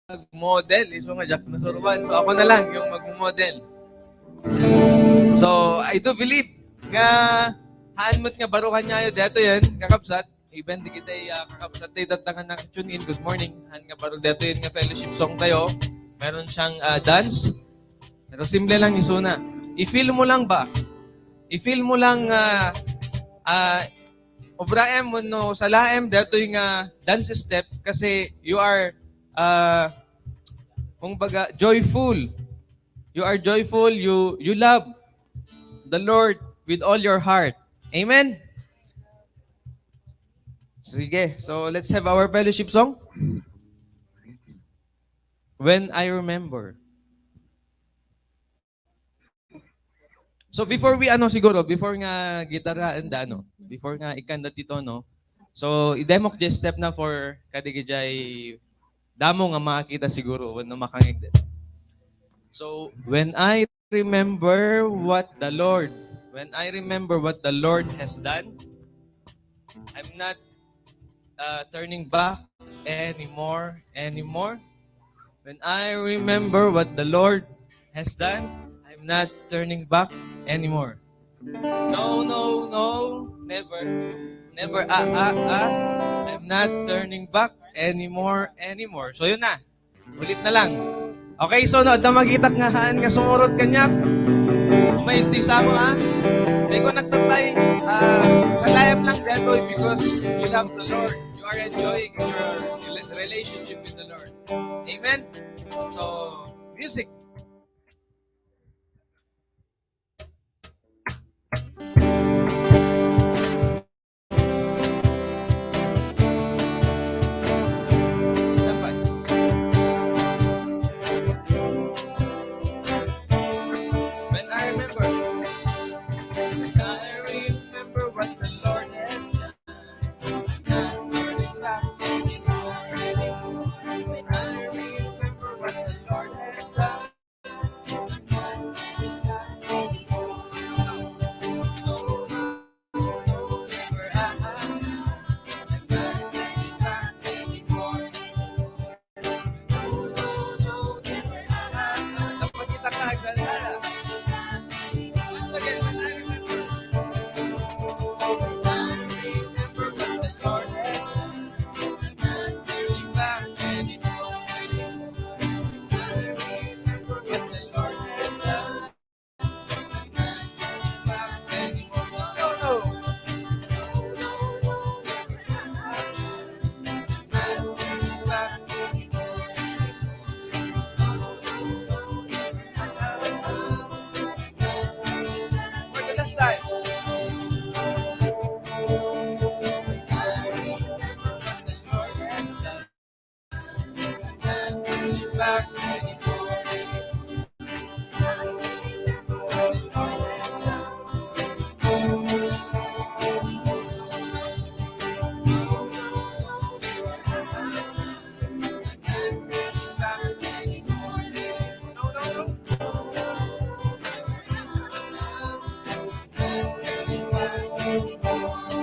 Mag-model. So nga, Jack na Sorban. So ako na lang yung mag-model. So, I do believe nga haanmot nga baruhan niya dito yan, kakabsat. Even di kita kakabsat tayo datangan na tune in. Good morning. Han nga baro dito yun nga fellowship song tayo. Meron siyang dance. Pero simple lang yung suna. I-feel mo lang ba? I-feel mo lang obraem mo no sa laem dito yung dance step kasi you are kumbaga joyful. You are joyful, you love the Lord with all your heart. Amen? Sige, so let's have our fellowship song. When I Remember. So before we siguro, before nga gitara and before nga ikanda tito no, so i-demo just step na for kadigijay damo nga makakita siguro when makangig din. So when I remember what the Lord, when I remember what the Lord has done, I'm not turning back anymore. When I remember what the Lord has done, I'm not turning back anymore. No, no, no, never, never, I'm not turning back anymore. So yun na, ulit na lang. Okay, so no, da magitak nga haan nga sumurot kanyak. Mainti sa mo ha. Di ko nagtatay. Sa layam lang detoy because you love the Lord. You are enjoying your relationship with the Lord. Amen? So, music. Sampai. When I remember what the Lord has done, I'm not turning back anymore. When I remember what the Lord has done, I'm not turning back anymore. No, no, never, I'm not turning back anymore. No, no, never, dapat kita kagala. Once again, when I remember what the Lord has done, I'm not turning back anymore. I remember what the Lord has done, I'm not turning back anymore. No, no, no. No, no, never, I'm not turning back anymore. No, no, never, for the last time. I remember what the Lord has done, I'm not turning back anymore. I remember what the Lord has done, I'm not turning back anymore. No, no, no.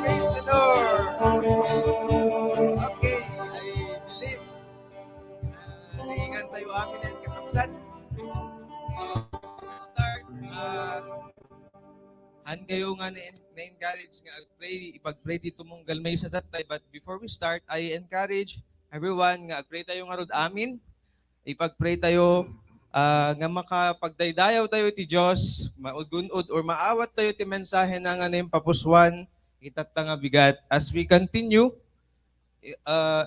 Praise the Lord. Okay, I believe naingan tayo amin and kakapsat. So, before we start, han kayo nga na-encourage nga ipag-pray dito mong galmay sa tatay. But before we start, I encourage everyone nga pray tayo nga rod amin. Ipag-pray tayo nga makapagdaydayaw tayo ti Diyos, maudgunod or maawat tayo ti mensahe na nga na papuswan, itat nga bigat as we continue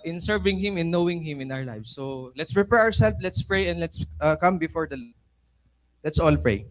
in serving Him, in knowing Him in our lives. So let's prepare ourselves, let's pray, and let's come before the Lord. Let's all pray.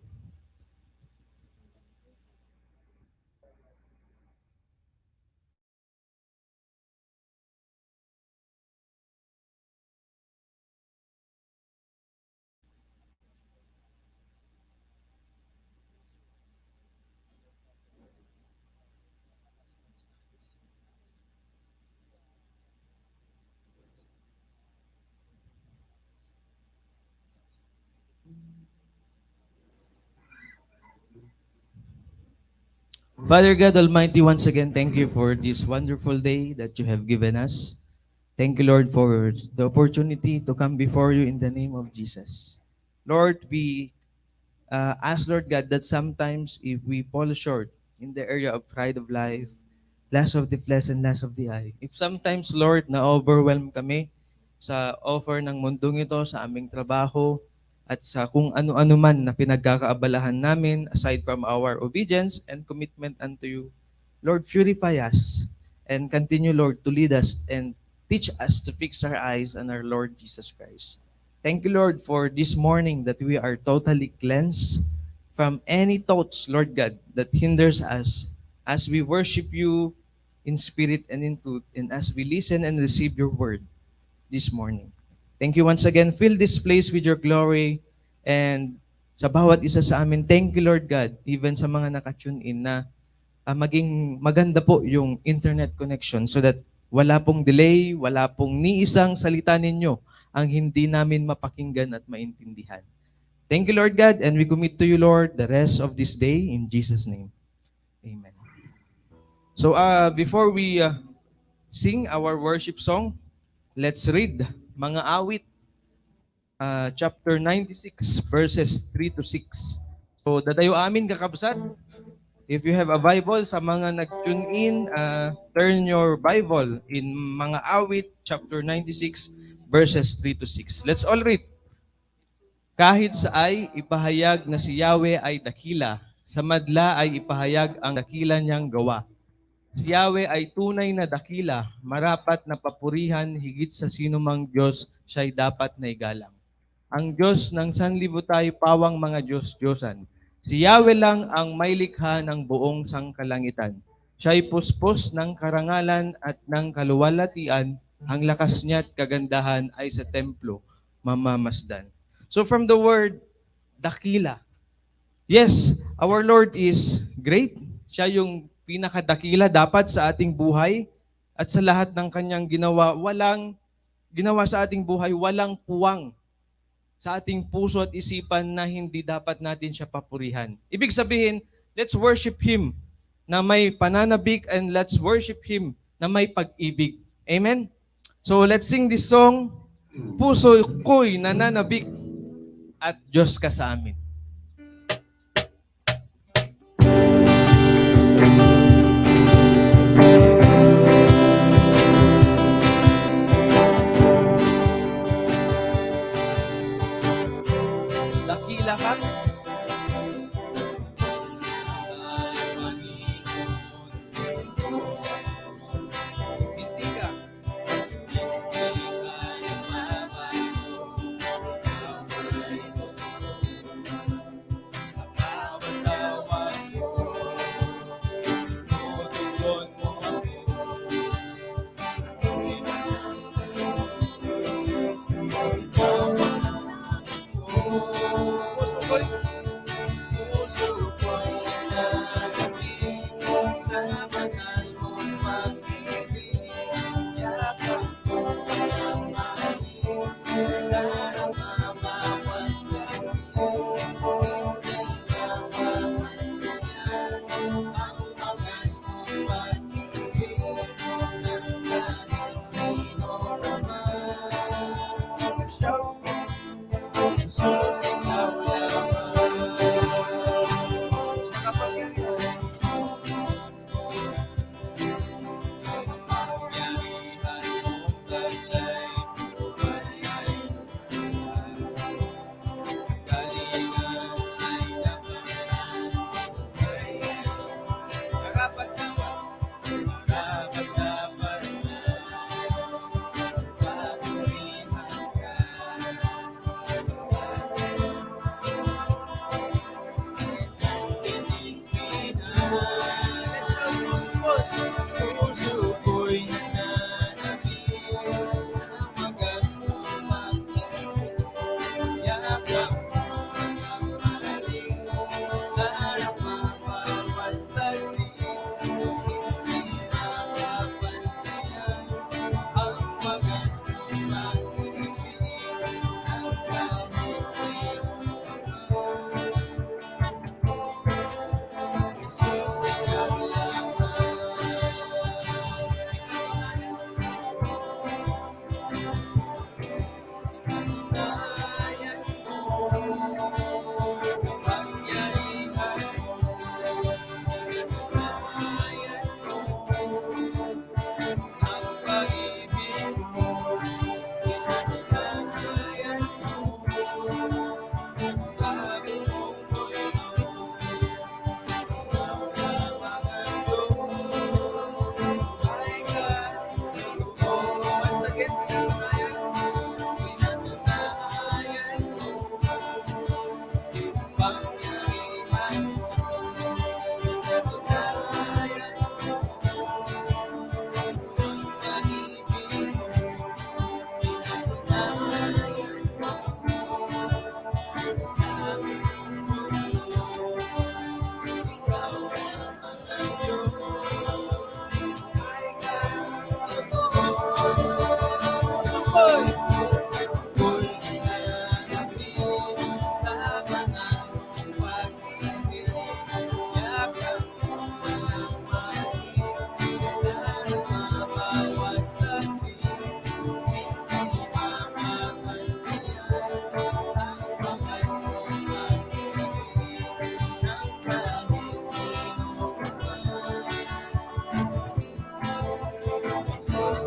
Father God Almighty, once again, thank you for this wonderful day that you have given us. Thank you, Lord, for the opportunity to come before you in the name of Jesus. Lord, we ask, Lord God, that sometimes if we fall short in the area of pride of life, lust of the flesh and lust of the eye, if sometimes, Lord, na-overwhelm kami sa offer ng mundong ito, sa aming trabaho, at sa kung ano-ano man na pinagkakaabalahan namin aside from our obedience and commitment unto you, Lord, purify us and continue, Lord, to lead us and teach us to fix our eyes on our Lord Jesus Christ. Thank you, Lord, for this morning that we are totally cleansed from any thoughts, Lord God, that hinders us as we worship you in spirit and in truth, and as we listen and receive your word this morning. Thank you once again. Fill this place with your glory, and sa bawat isa sa amin, thank you Lord God, even sa mga nakatune in na maging maganda po yung internet connection so that wala pong delay, wala pong ni isang salita ninyo ang hindi namin mapakinggan at maintindihan. Thank you, Lord God, and we commit to you, Lord, the rest of this day in Jesus' name. Amen. So, before we sing our worship song, let's read mga awit, chapter 96, verses 3 to 6. So, dadayo amin kakabsat. If you have a Bible, sa mga nag-tune in, turn your Bible in mga awit, chapter 96, verses 3 to 6. Let's all read. Kahit sa ay ipahayag na si Yahweh ay dakila, sa madla ay ipahayag ang dakila niyang gawa. Si Yahweh ay tunay na dakila, marapat na papurihan higit sa sinumang Diyos siya'y dapat na igalang. Ang Diyos ng sanlibutan pawang mga Diyos-Diyosan. Si Yahweh lang ang may likha ng buong sangkalangitan. Siya'y puspos ng karangalan at ng kaluwalhatian, ang lakas niya't kagandahan ay sa templo mamamasdan. So from the word, dakila. Yes, our Lord is great. Siya yung pinakadakila dapat sa ating buhay at sa lahat ng kanyang ginawa, ginawa sa ating buhay, walang puwang sa ating puso at isipan na hindi dapat natin siya papurihan. Ibig sabihin, let's worship Him na may pananabik and let's worship Him na may pag-ibig. Amen? So let's sing this song, Puso ko'y nananabik at Diyos ka sa amin. Dakila ka? Hindi ka.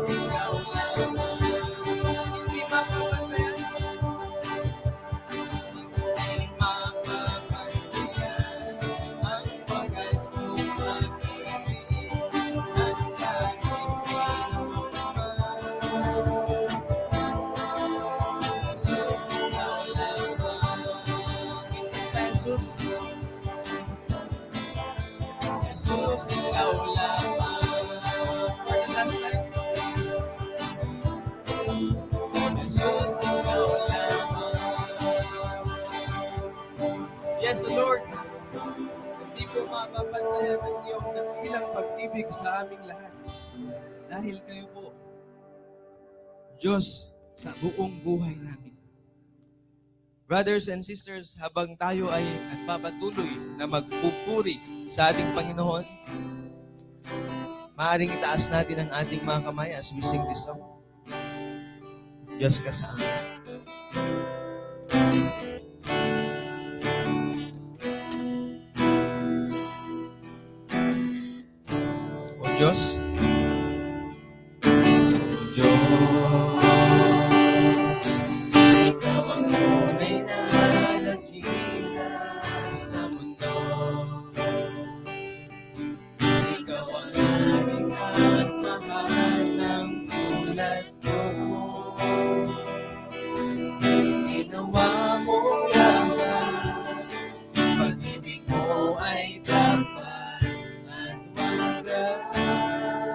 ikaw lamang. Hindi mapapantayan. Hindi mapapantayan ang wagas mong pag-ibig at kahit sino man. Jesus, ikaw lamang. Jesus, Jesus, ikaw lamang. For the last time. Jesus, ikaw lamang. Yes, Lord. Hindi po mapapantayan ang iyong dakilang pag-ibig sa aming lahat. Dahil kayo po, Diyos, sa buong buhay namin. Brothers and sisters, habang tayo ay nagpapatuloy na magpupuri sa ating Panginoon, maaaring itaas natin ang ating mga kamay as we sing this song. Diyos ka sa amin. O Diyos, ikaw ang tunay na dakila sa mundo. Ikaw ang aring at mahal ng tulad ko. Ginawa mo lahat, pag-ibig mo ay dapat at wagas.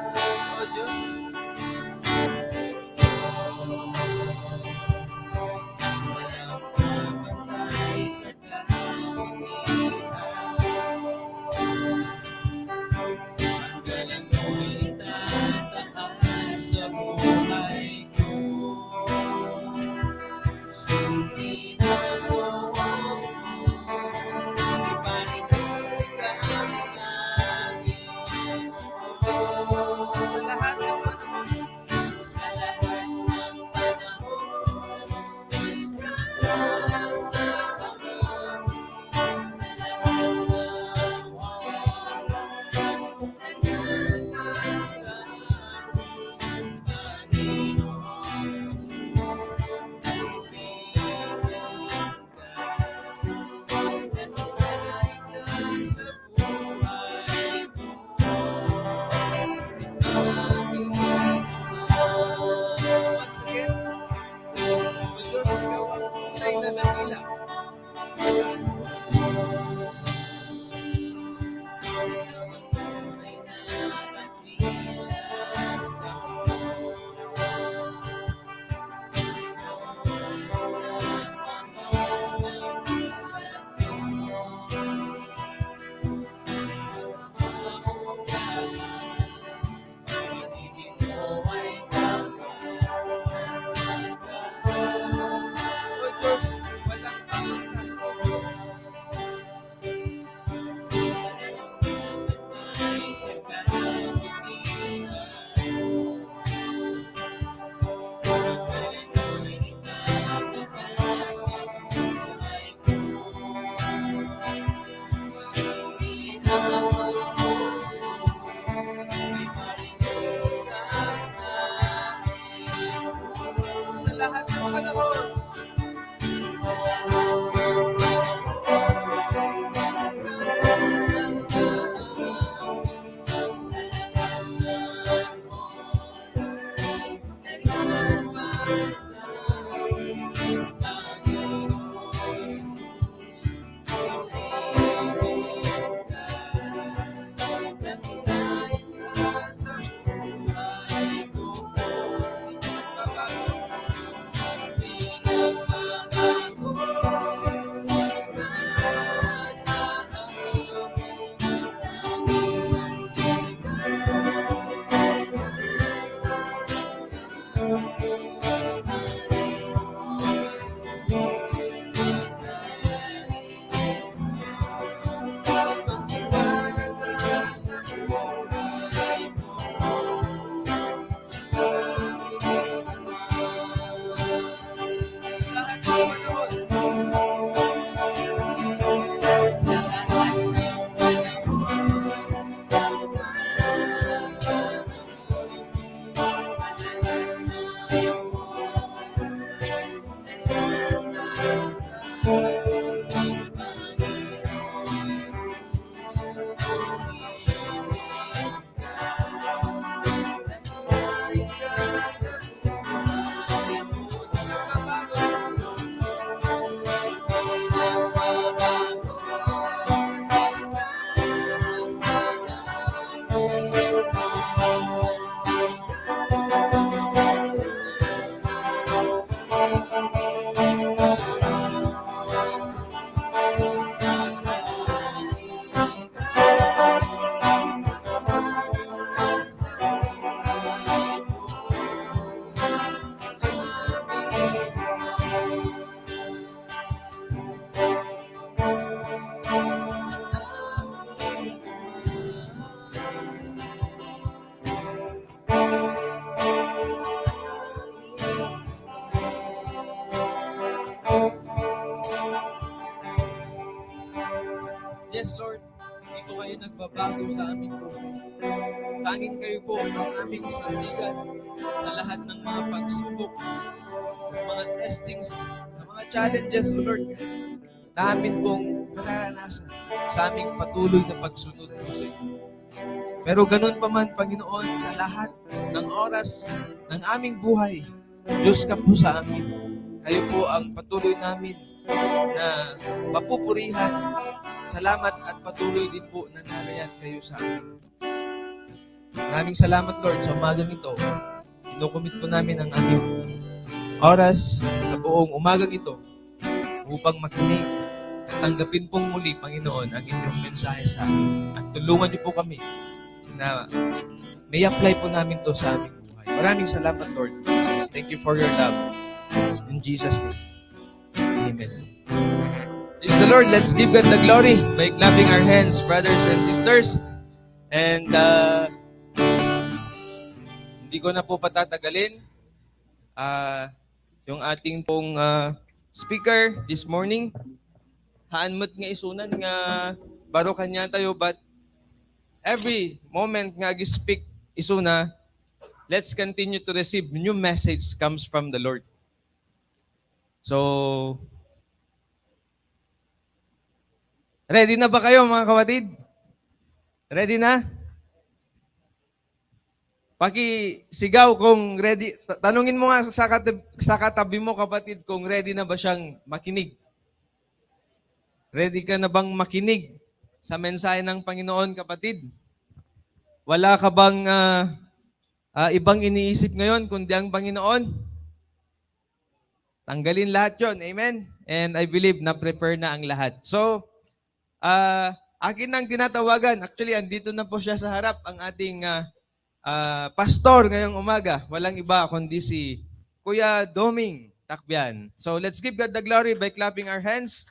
pagbabago sa aming buhay. Tanging kayo po ang aming sandigan sa lahat ng mga pagsubok, sa mga testings, sa mga challenges, O Lord, namin pong nararanasan sa aming patuloy na pagsunod po sa iyo. Pero ganun pa man, Panginoon, sa lahat ng oras ng aming buhay, Diyos ka po sa amin. Kayo po ang patuloy namin na mapupurihan. Salamat at patuloy din po na narayan kayo sa amin. Maraming salamat, Lord, sa umagang ito. Inukumit po namin ang aming oras sa buong umagang ito upang makinig at tanggapin pong muli, Panginoon, ang inyong mensahe sa amin. At tulungan niyo po kami na may apply po namin to sa aming buhay. Maraming salamat, Lord Jesus. Thank you for your love. In Jesus' name. Amen. Praise the Lord. Let's give God the glory by clapping our hands, brothers and sisters. And hindi ko na po patatagalin. Yung ating pong speaker this morning, haanmat nga isunan nga baro kanya tayo, but every moment nga gi-speak isuna, let's continue to receive new message comes from the Lord. So, ready na ba kayo mga kapatid? Ready na? Pakisigaw kung ready. Tanungin mo nga sa katabi mo, kapatid, kung ready na ba siyang makinig. Ready ka na bang makinig sa mensahe ng Panginoon, kapatid? Wala ka bang ibang iniisip ngayon kundi ang Panginoon? Tanggalin lahat yon. Amen? And I believe na-prepare na ang lahat. So, akin nang tinatawagan. Actually, andito na po siya sa harap, ang ating pastor ngayong umaga. Walang iba kundi si Kuya Doming Takbian. So, let's give God the glory by clapping our hands.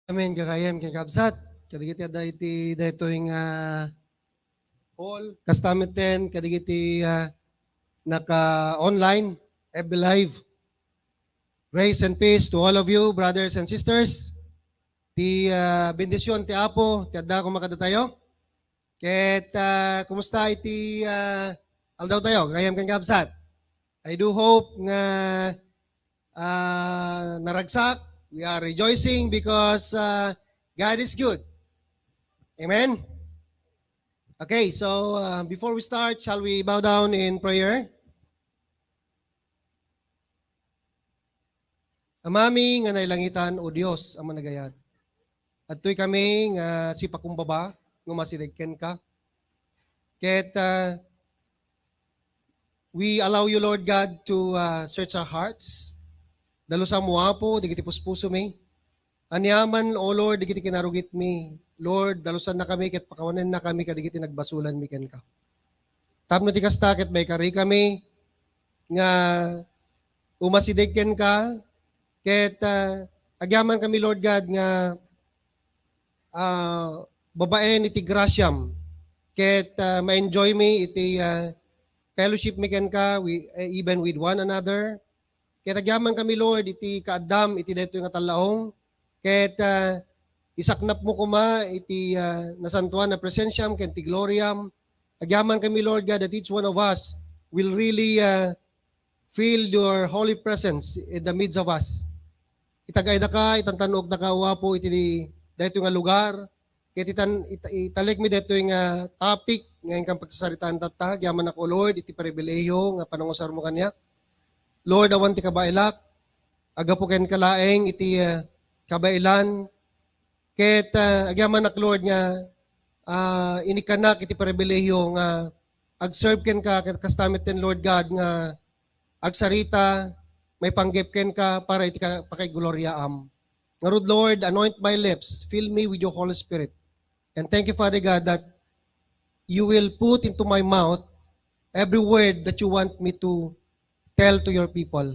Amen, kakayam, kakabsat. Kadigiti ada iti daytoy nga all kastameten, kadigiti naka-online, FB Live. Grace and peace to all of you, brothers and sisters. Ti bendisyon ti Apo, ti adda ko makadatayo. Ket kumusta iti aldaw tayo, kakayam kakabsat. I do hope nga naragsak. We are rejoicing because God is good. Amen? Okay, so before we start, shall we bow down in prayer? Amami nga nailangitan o Dios ang managayat. At tuy kami nga si pakumbaba, nga masidagken ka. Ket we allow you, Lord God, to search our hearts. Dalo sa muapo, digiti puspuso mi. Anyaman, O Lord, digiti kinarugit mi. Lord, dalusan na kami, ket pakawanan na kami, kadigiti nagbasulan mi ken ka. Tapno ti kasta, ket may kari kami, nga umasidegken ka, ket agyaman kami, Lord God, nga babaen iti grasyam, ket ma-enjoy mi iti fellowship mi ken ka even with one another. Ket agyaman kami Lord iti kaadam iti daytoy nga talaong ket isaknap mo kuma iti nasantuan na presensyam ken ti gloriam. Agyaman kami Lord God that each one of us will really feel your holy presence in the midst of us. Itagay na ka, itantanog na ka, wapo, iti dito nga lugar. Kaya italik mi dito yung topic, ngayon kang pagsasaritaan tata, yaman ako Lord, iti paribileyo, nga panangusar mo kanya. Lord, awan ti kabailak, agapuken kalaeng, iti kabailan. Kaya agyaman ak Lord nga, inikanak iti paribileyo, nga ag-serve ken ka, kastamit ten Lord God, nga agsarita, may panggipken ka para iti ka pakigloria am. Ngarud Lord, anoint my lips, fill me with your Holy Spirit. And thank you Father God that you will put into my mouth every word that you want me to tell to your people.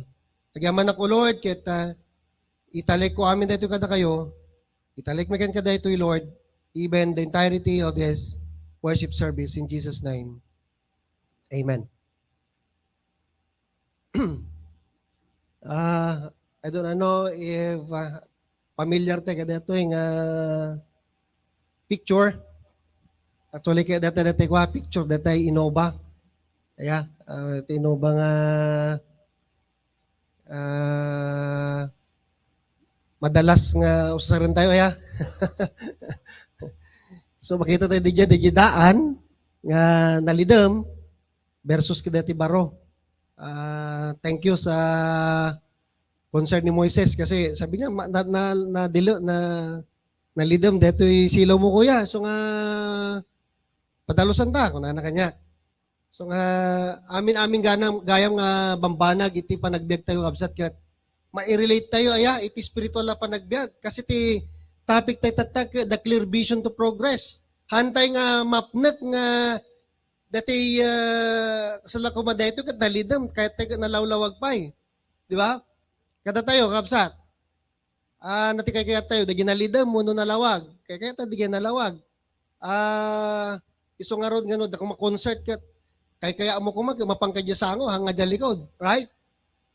Nagyaman ako Lord, kita italik ko amin dito kada kayo, italik me ken kada ito Lord, even the entirety of this worship service in Jesus' name. Amen. I don't know if familiar tayo kada ito yung picture. Actually, kaya dati ko picture dati Innova. Kaya, ito Innova nga madalas nga usasaran tayo. Kaya. So, makita tayo di daan nga nalidem versus kada ti baro. Thank you sa concern ni Moises kasi sabi niya nalidem detoy silaw mo kuya. So nga padalusan ta kun ana kanya. So nga amin gayam nga bambanag iti panagbiag tayo absat ket ma-relate tayo aya iti spiritual na panagbiag kasi ti topic tayo tatag the clear vision to progress. Hantay nga mapnek nga dati kasala ko ma dito kat nalidem kahit tayo nalawlawag pa eh. Di ba? Kada tayo kapsat. Natikay kaya tayo dagi nalidem muno nalawag. Kaya tayo dagi nalawag. Iso nga ron ngano da kung ma-concert kat kaya mo kumag mapangkadya sango hanga dyan likod, right?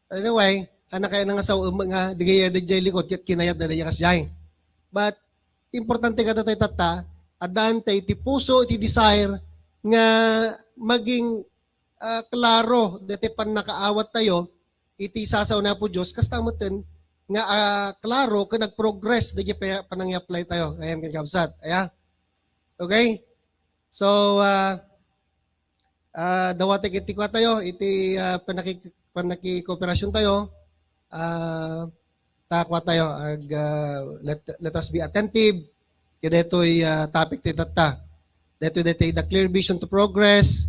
Anyway, anak kaya nga sa nga digay dyan likod kat kinayat na dyan kasjay. But importante kada tayo tata adante iti puso iti desire nga maging klaro dati pan nakaawat tayo iti sasaw na po Diyos kastamutin nga klaro ka nag-progress dati panang i-apply tayo ayam kagabsat aya okay so dawati iti kwa tayo iti panaki-kooperasyon tayo takwa tayo let us be attentive kaya dito'y topic ti tata. Dito the clear vision to progress.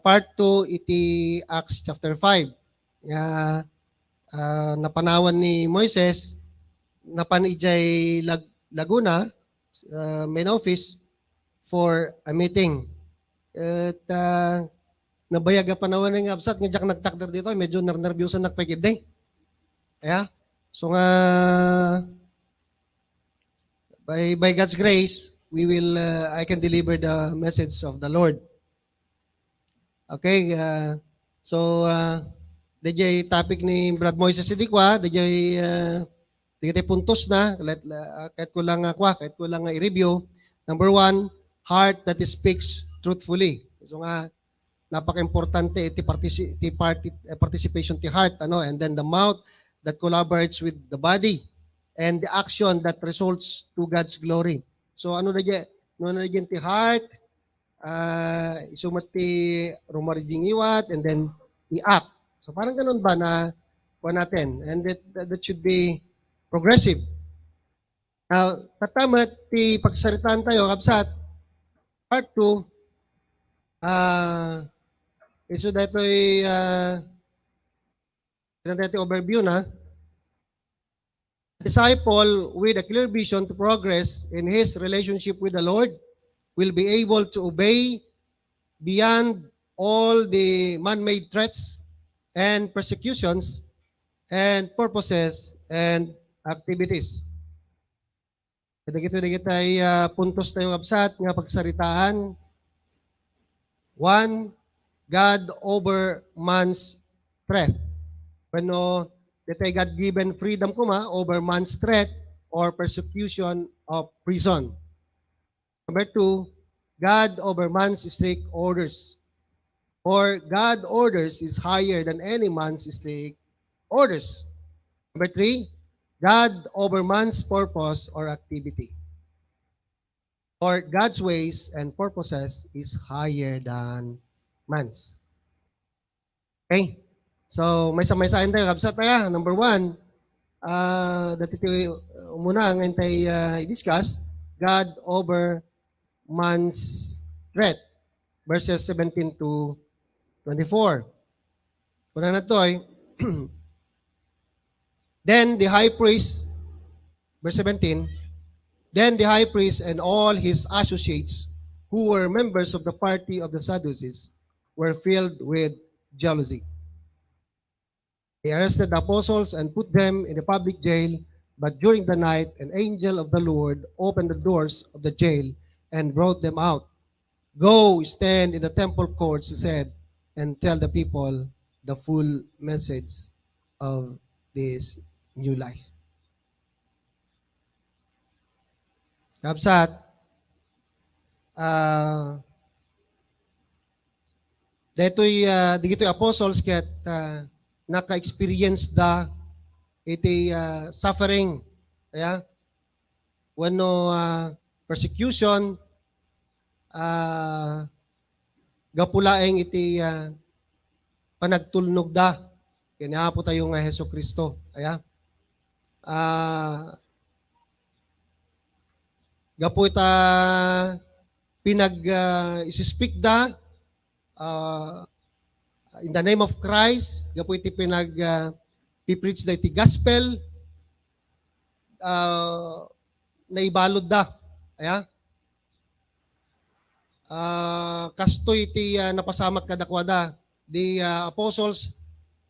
Part 2 iti Acts chapter 5. Napanawan ni Moises napan ijay Laguna main office for a meeting. At nabayag panawan ng absat nga jak nagtakder dito medyo nervyusan nakpagid day. Kaya so nga by God's grace we will I can deliver the message of the Lord. Okay, so DJ topic ni Brad Moises Sidikwa, DJ digiti puntos na kahit ko lang i-review. Number 1, heart that speaks truthfully. So nga napaka-importante iti participation ti heart and then the mouth that collaborates with the body and the action that results to God's glory. So ano na dyan ti heart, isumat ti rumariding iwat, and then i-act. So parang ganun ba na natin? And that should be progressive. Now, tatamat ti pagsasaritaan tayo, kapsat, part 2, so dato'y overview na. Disciple with a clear vision to progress in his relationship with the Lord will be able to obey beyond all the man-made threats and persecutions and purposes and activities. Dagito ay puntos tayo absat nga pagsaritaan One, God over man's threat. When that ay God-given freedom over man's threat or persecution of prison. Number two, God over man's strict orders. For God orders is higher than any man's strict orders. Number three, God over man's purpose or activity. For God's ways and purposes is higher than man's. Okay? So, may samay-sayan tayo. Kapsat tayo. Number one, dati tayo muna ang tayo i-discuss, God over man's threat. Verses 17 to 24. Kuna na to ay, Then the high priest, verse 17, Then the high priest and all his associates, who were members of the party of the Sadducees, were filled with jealousy. They arrested the apostles and put them in the public jail, but during the night an angel of the Lord opened the doors of the jail and brought them out. Go, stand in the temple courts, he said, and tell the people the full message of this new life. Kapsat, dito'y apostles ket naka-experience da iti suffering. Kaya, wano persecution, gapulaeng iti panagtulnog da. Kaya po tayo nga Heso Kristo. Kaya, gapo ita pinag-ispeak da in the name of Christ, gapo iti pipreach da iti gospel, naibalod da. Kaya, kasto iti napasamak kadakwada, the apostles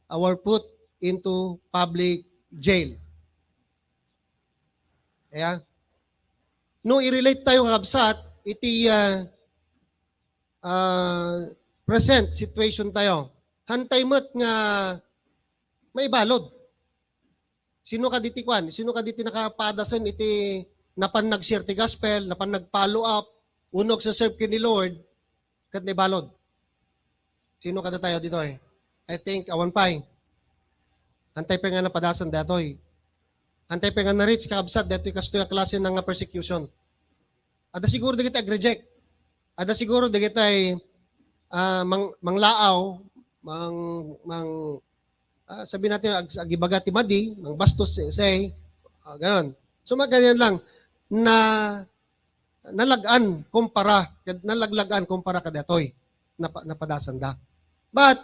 were put into public jail. Kaya, no i-relate tayo kabsat, iti present situation tayo. Hantay mo't nga may balod. Sino ka diti kwan? Sino ka diti nakapadasan iti napan nag-share ti gospel, napan nag-follow up, unog sa serve ni Lord, kat ni balod. Sino ka tayo dito eh? I think awan pay. Hantay pa nga napadasan datoy. Antay pa nga na-reach kabsat datoy kastoy a klase ng persecution. Ada siguro di kita reject. Ada siguro di kita manglaaw, sabi natin agibaga ti madi, mang bastos say, ganon. So ganyan lang na nalaglagan kumpara kadatoy napadasan da. But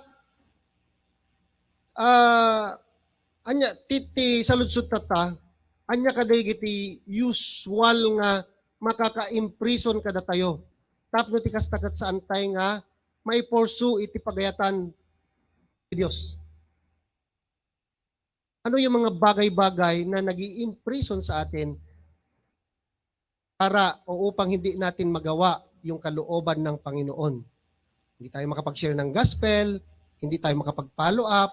anya titi saludsud tata, anya kaday giti usual nga makaka-imprison kada tayo. Tapno ti kastakat sa antay nga may pursue iti pagayatan ni Diyos. Ano yung mga bagay-bagay na nag-i-imprison sa atin para o upang hindi natin magawa yung kalooban ng Panginoon? Hindi tayo makapag-share ng gospel, hindi tayo makapag-follow up,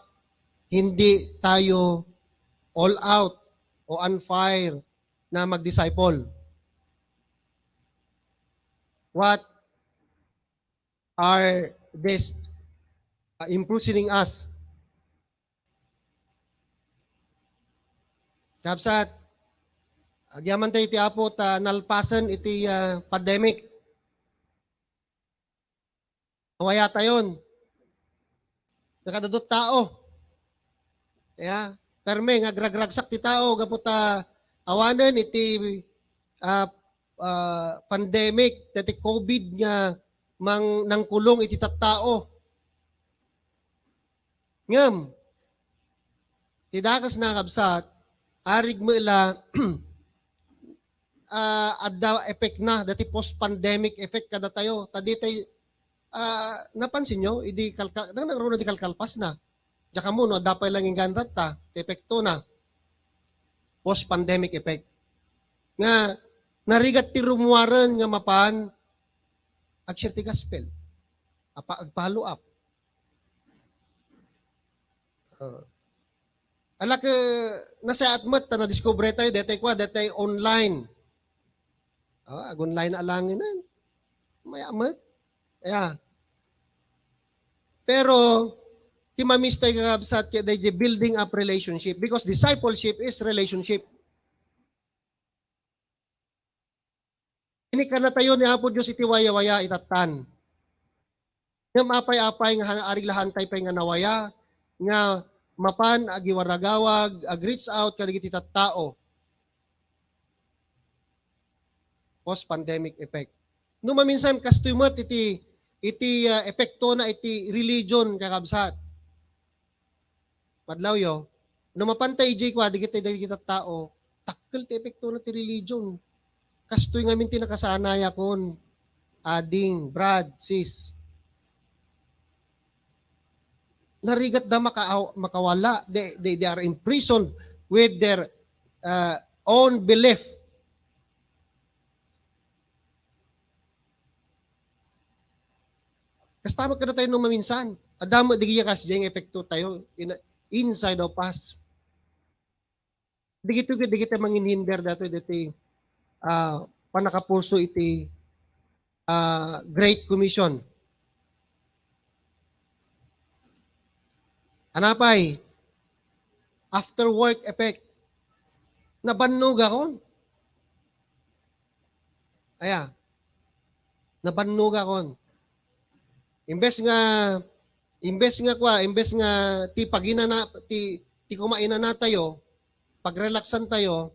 hindi tayo all out o on fire na mag-disciple. What are this imprisoning us? Kapsat, agyaman tayo iti apo ta nalpasan iti pandemic. Nawaya tayon. Nakadadot tao. Kaya, karme, ngagragragsak ti tao, gaputa awanan iti pandemic, iti COVID nga nang kulong iti tattao. Ngam, tidakas na kabsat, arig mo ila adda effect na, dati post-pandemic effect kada tayo. Tadi tayo, napansin nyo, naroon na di kalkalpas na. Diyan mo, no, dapay lang yung gantat ta, epekto na. Post-pandemic effect. Nga, narigat ti rumuwaran nga mapan, agshare ti gospel. Follow up. Alak nasa atmat na discover tayo detay online. Online alangin na. May amat. Yeah. Pero ti mamistay ka sa building up relationship because discipleship is relationship. Ini kana tayo ni Apo Diyos iti waya-waya itatan. Ngam apay-apay nga arig lahantay pay nga nawaya nga mapan agiwaragawag ag-reach out kadagiti tattao. Post-pandemic effect. No maminsan kastumat iti epekto na iti religion kakabsat. Madlaw yo, no mapantay jay kwa digiti tattao, takkel ti epekto na ti religion. Kastoy ngamin ti nakasanaya kon ading, Brad, sis. Narigat da makawala. They are imprisoned with their own belief. Kasama ka na tayo nung maminsan. Adamo, digiya kasi dyan epekto tayo inside of us. Digito manginhinder dato dito panakapuso iti Great Commission. Anapay, after work effect, nabannog akon. Nabannog akon. Imbes nga ti pagina na ti kumain na tayo, pagrelaxan tayo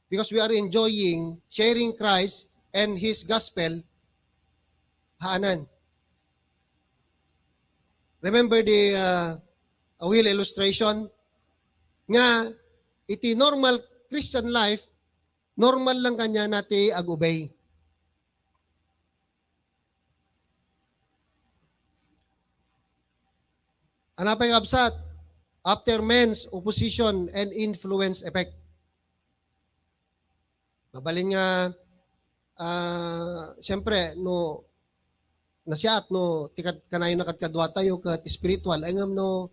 because we are enjoying sharing Christ and his gospel. Haanan. Remember the wheel illustration nga iti normal Christian life, normal lang kanya nati ag-obey. Anapay absat after men's opposition and influence effect. Mabalin nga siyempre no nasyat no tikat kanayo nakadkadwa tayo kat spiritual ay ngam no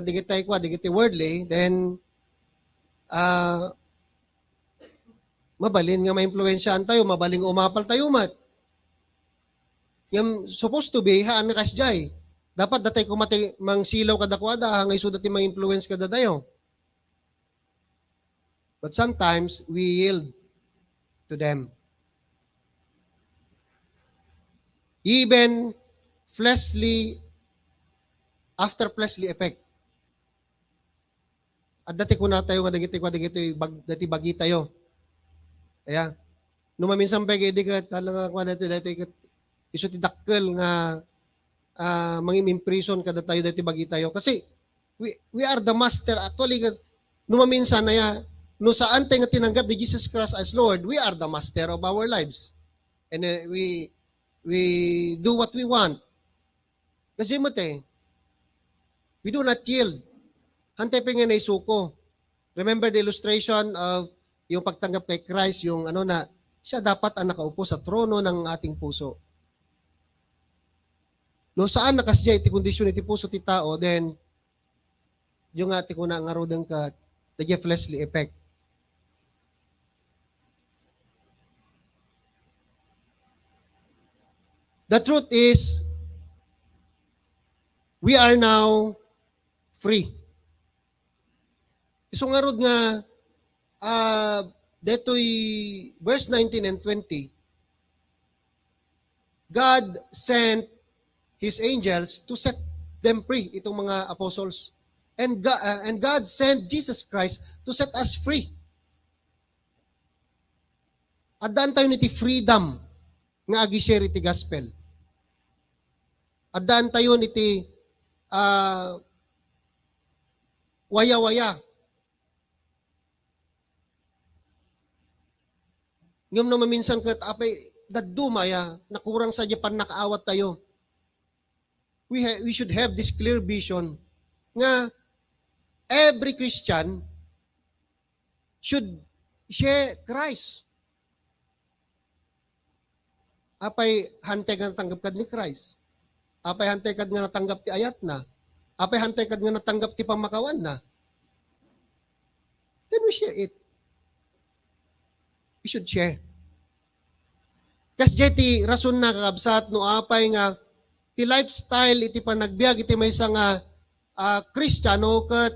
digitay worldly then mabalin nga maimpluwensyahan tayo, mabaling umapal tayo mat. Ngam supposed to be haan na kasjay. Dapat datay kumati mang silaw kadakwada hangay so dati ma-influence kada dayo. But sometimes we yield to them. Even after fleshly effect. At dati ko na tayo kadagiti dati bagi tayo. Kaya, numaminsan pa kaya di ka talaga kwa dati iso ti dakkel nga mangimimprison kada tayo dati bagi tayo. Kasi, we are the master. Actually, numaminsan na ya, no saan tayo nga tinanggap ni Jesus Christ as Lord, we are the master of our lives. And we do what we want. Kasi we do not yield. Hantay pa nga na isuko. Remember the illustration of yung pagtanggap kay Christ, yung siya dapat ang nakaupo sa trono ng ating puso. No saan nakasya iti kondisyon iti puso ti tao, then yung ati ko na ngarodang ka the fleshly effect. The truth is, we are now free. Isungarod nga, deto'y verse 19 and 20, God sent His angels to set them free, itong mga apostles. And God sent Jesus Christ to set us free. At daan tayo niti freedom nga agi-share iti gospel. At daan tayo niti waya-waya. Ngam na maminsan kat apay dadumaya nakurang sa Japan nakaawat tayo. We should have this clear vision nga every Christian should share Christ. Apay hantay nga tanggap kad ni Christ. Apay hantay kad nga natanggap ti ayat na. Apay hantay kad nga natanggap ti pamakawan na. Then we share it. We should share. Kas ti rason na kakabsat no apay nga ti lifestyle iti panagbiag iti maysa nga Kristiyano ket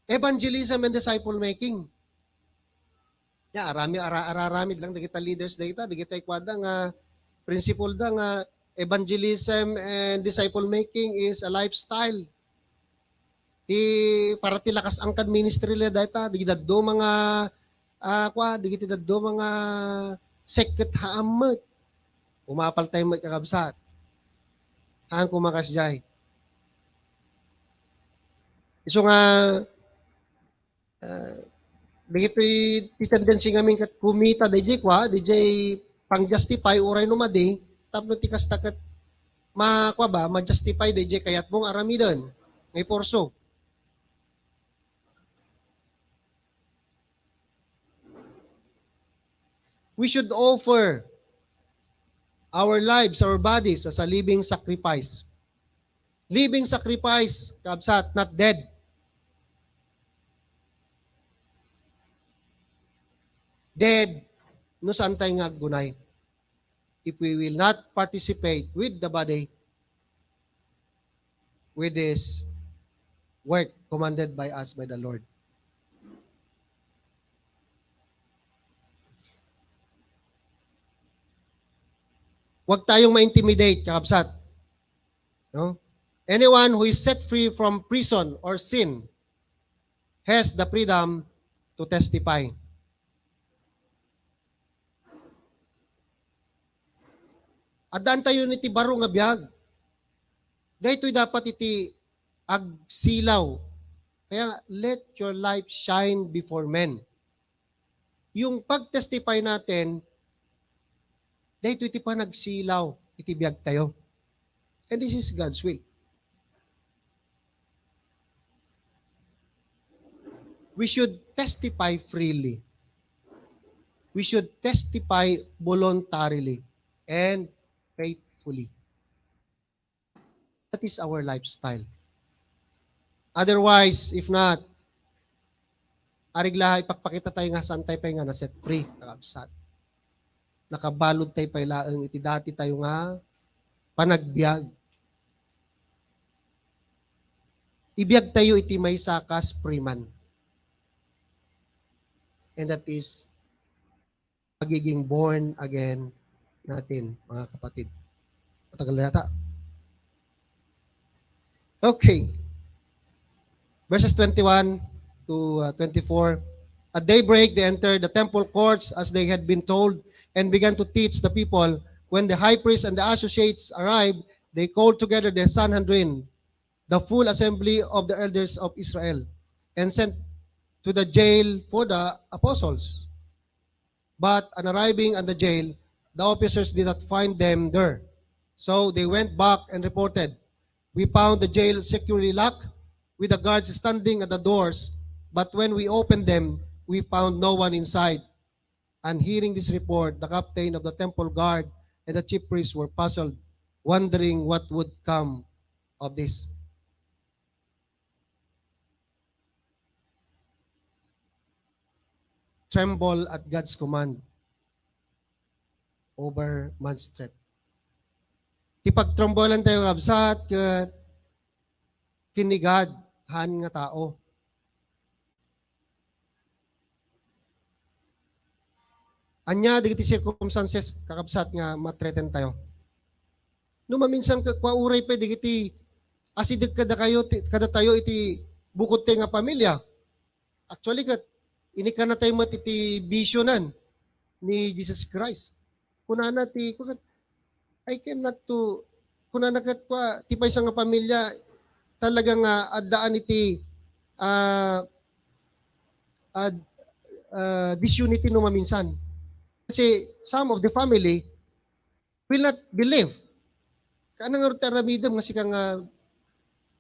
evangelism and disciple making. Ya, araramid lang dagita leaders dagita, dagita ikwada nga principle da nga evangelism and disciple making is a lifestyle. Ti para ti lakas angkan ministry le data, digita do mga digita do mga seket haamet. Umapal tayo may kakabsat. Haan kumakasjay. So nga dagitoy ti tendency ngamin kat kumita DJ pang justify uray no madi tapno ti kasta kat ma-justify DJ kayat mong aramidon ngay porso. We should offer our lives, our bodies as a living sacrifice. Living sacrifice, kabsat, not dead. Dead, no saan tayo nga gunay. If we will not participate with the body, with this work commanded by us by the Lord. Huwag tayong ma-intimidate, kakabsat. No? Anyone who is set free from prison or sin has the freedom to testify. Adan tayo niti baro nga biyag. Dahito'y dapat iti agsilaw. Kaya let your life shine before men. Yung pag-testify natin, dahito iti pa nagsilaw, iti biyag tayo. And this is God's will. We should testify freely. We should testify voluntarily and faithfully. That is our lifestyle. Otherwise, if not, ariglaha ipagpakita tayo nga saan tayo pa nga na set free, nakabsat. Nakabalod tayo pa ilaang iti dati tayo nga panagbiag. Ibiyag tayo iti may sakas priman. And that is magiging born again natin, mga kapatid. Matagal na yata. Okay. Verses 21 to 24. At daybreak, they entered the temple courts as they had been told and began to teach the people. When the high priest and the associates arrived, they called together the Sanhedrin, the full assembly of the elders of Israel, and sent to the jail for the apostles. But on arriving at the jail, the officers did not find them there. So they went back and reported, "We found the jail securely locked, with the guards standing at the doors, but when we opened them, we found no one inside." And hearing this report, the captain of the temple guard and the chief priests were puzzled, wondering what would come of this. Tremble at God's command over man's threat. Ipagtrombolan tayo kabsat ket kinigad han nga tao. Anya digiti circumstances kakabsat nga matreten tayo. No maminsan kauray pa digiti asidig kada tayo iti bukod tayo nga pamilya. Actually kat inika na tayo iti visionan ni Jesus Christ. Kunana ti I came not to kunana kat pa ti paysa nga pamilya talagang addaan iti disunity no maminsan. Kasi some of the family will not believe. Kanang aramidam nga sikang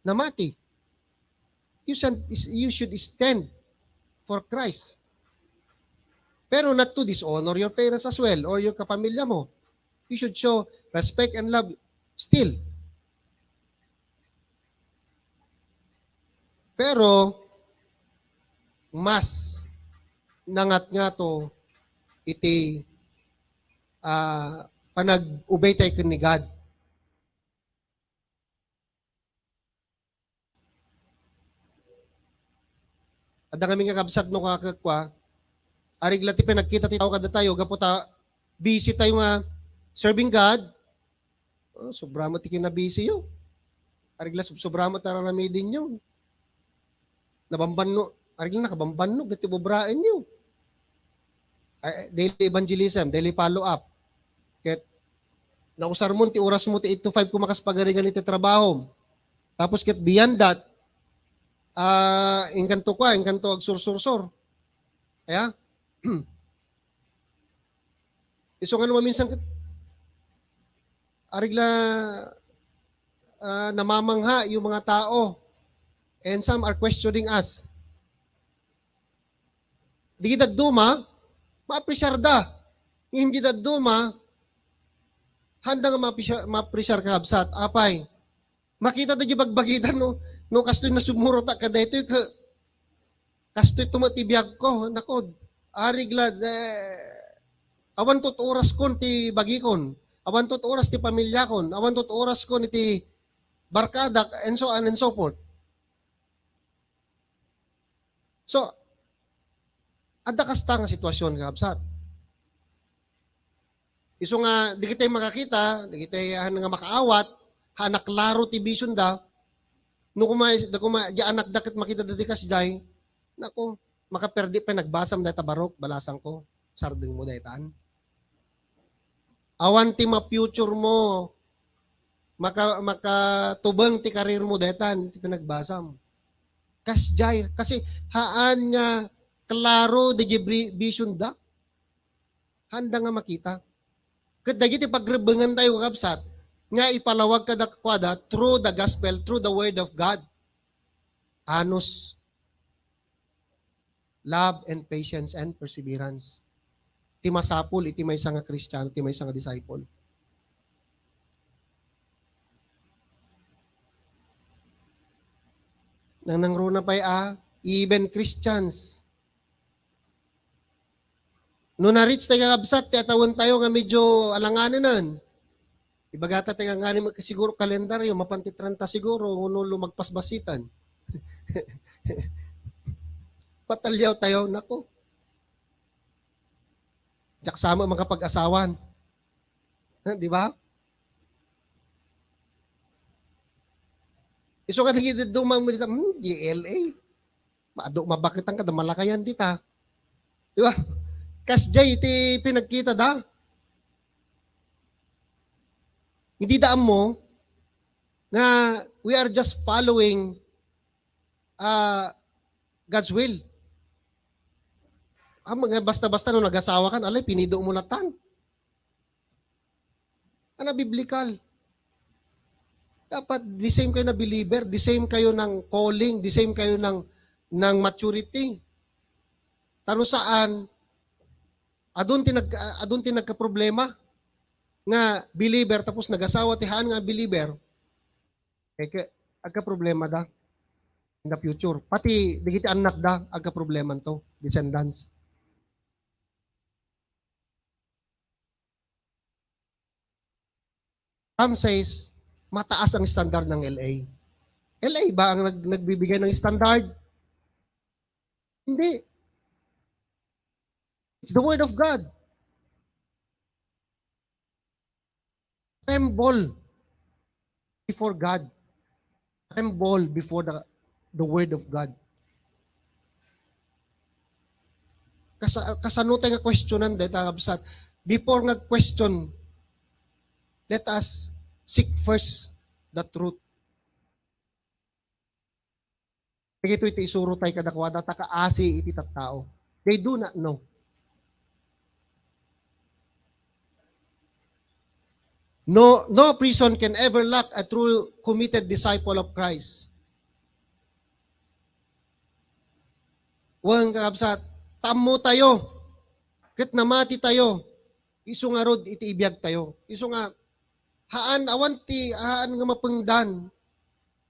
namati. You should stand for Christ. Pero not to dishonor your parents as well or your kapamilya mo. You should show respect and love still Pero, mas nangat nga to, iti panag-ubay tayo ni God. At ang aming kakabsat no kakakwa, arigla ti pinagkita ti tao kada tayo, gaputa, busy tayo nga serving God, sobramo ti kinabisi yun. Arigla sobramo tararamidin yun. Nabambanno, arigla nakabambanno, gati bubrain yun. Daily evangelism, daily follow-up. Ket, nausar mo, ti oras mo, ti 8 to 5 kumakas pagarigan iti trabaho. Tapos ket beyond that, inkanto agsursur-sur. Kaya, iso nga naman minsan, arigla namamangha yung mga tao, and some are questioning us. Di kita duma, ma-appreciate da. Hindi kita duma, handa nga ma-appreciate ka habsat. Apay, makita da di bagbagitan no kastoy na sumuro ta kada ito kastoy tumatibiyag ko nakod ariglad awan tot oras kon ti bagikon, awan tot oras ti pamilya kon, awan tot oras kon iti barkada and so on and so forth. So adda kasta nga sitwasyon ka habsat. Iso nga di kita makakita, di kita nga makaawat, hanak laro ti vision da, no kuma di anak dakit makita dati kas jay, nako, makaperdi pa nagbasam da tabarok, balasang ko, sardeng mo daytan. Awan ti ma-future mo, makatubang ti karir mo daytan, ti pinagbasam. Kas jay, kasi haan nga klaro di vision da, handa nga makita. Kat dagiti pagrebengan tayo kapsat, nga ipalawag kada kwada through the gospel, through the word of God. Anos, love and patience and perseverance. Ti masapul, iti may nga Kristiyano, iti may nga disciple. Nang nangruna pa even Christians. No na-reach tayo kakabsat, tiyatawan tayo nga medyo alanganin nun. Ibagata tayo nga siguro kalendaryo, mapantitranta siguro, unulo magpasbasitan. Patalyaw tayo, nako. Diyak sama mga pag-asawan. Di ba? Iso ka nagigit dumang mo dito, GLA. Mabakitang ka, malakayan dita. Di ba? Kasjay, iti pinagkita da. Hindi daan mo na we are just following God's will. Mga basta-basta nung nag-asawa ka, alay, pinido mo latan. Ano, biblical. Dapat the same kayo na believer, the same kayo ng calling, the same kayo ng maturity. Tano saan, adun ti nagka-problema nga believer tapos nag-asawa tihaan nga believer, agka-problema da in the future. Pati digiti anak da, agka-problema to, descendants. Some says, mataas ang standard ng LA. LA ba ang nagbibigay ng standard? Hindi. It's the word of God. Tremble before God. Tremble before the word of God. Kasano tayo nga questionan dahil tagabsat. Before nga question, let us seek first the truth. Ito isuro tayo kadakwada, takaasi iti tattao. They do not know. No person can ever lack a true committed disciple of Christ. Huwag kakabsat, tamo tayo. Kat namati tayo. Iso nga rod, iti ibiyag tayo. Iso nga, haan nga mapengdan.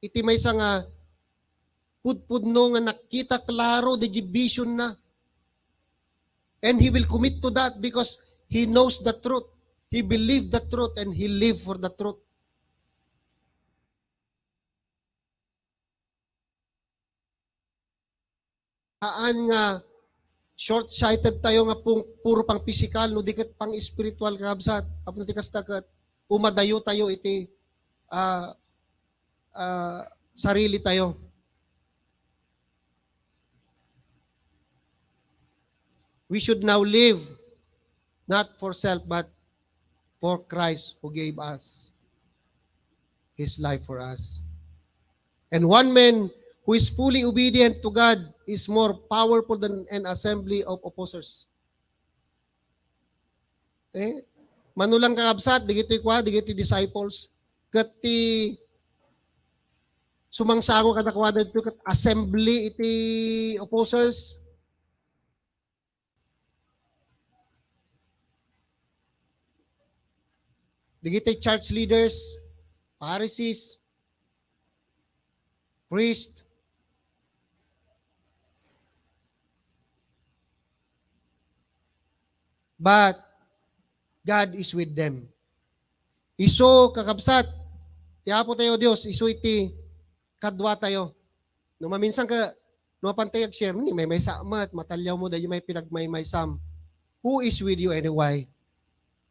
Iti may nga pudpud no nga nakita klaro the vision na. And he will commit to that because he knows the truth. He believed the truth and he lived for the truth. Haan nga short-sighted tayo nga puro pang physical no diket pang spiritual kabsat. Apno ti kastakat umadayo tayo iti sarili tayo. We should now live not for self but for Christ who gave us His life for us. And one man who is fully obedient to God is more powerful than an assembly of opposers. Manulang kakabsat, digito'y disciples, kati sumangsango kadakwada ito, kat assembly iti opposers. Digito'y church leaders, Pharisees, priests, but God is with them. Iso kakabsat, tiapo tayo Diyos, iso iti kadwa tayo. No maminsan ka, no pantayag share, may samat, matalyaw mo dahil may pinagmay sam. Who is with you and why?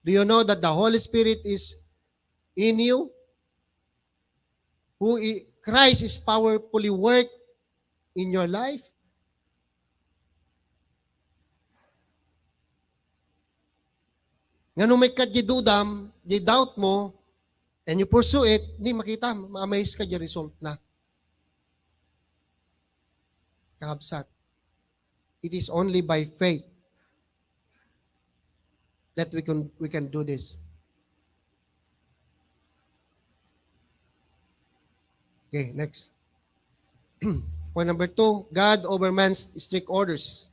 Do you know that the Holy Spirit is in you? Christ is powerfully work in your life? Nga nung may kadjidudam, doubt mo, and you pursue it, hindi makita, ma-amaze ka di result na. Kakabsat. It is only by faith that we can do this. Okay, next. Point number 2, God over man's strict orders.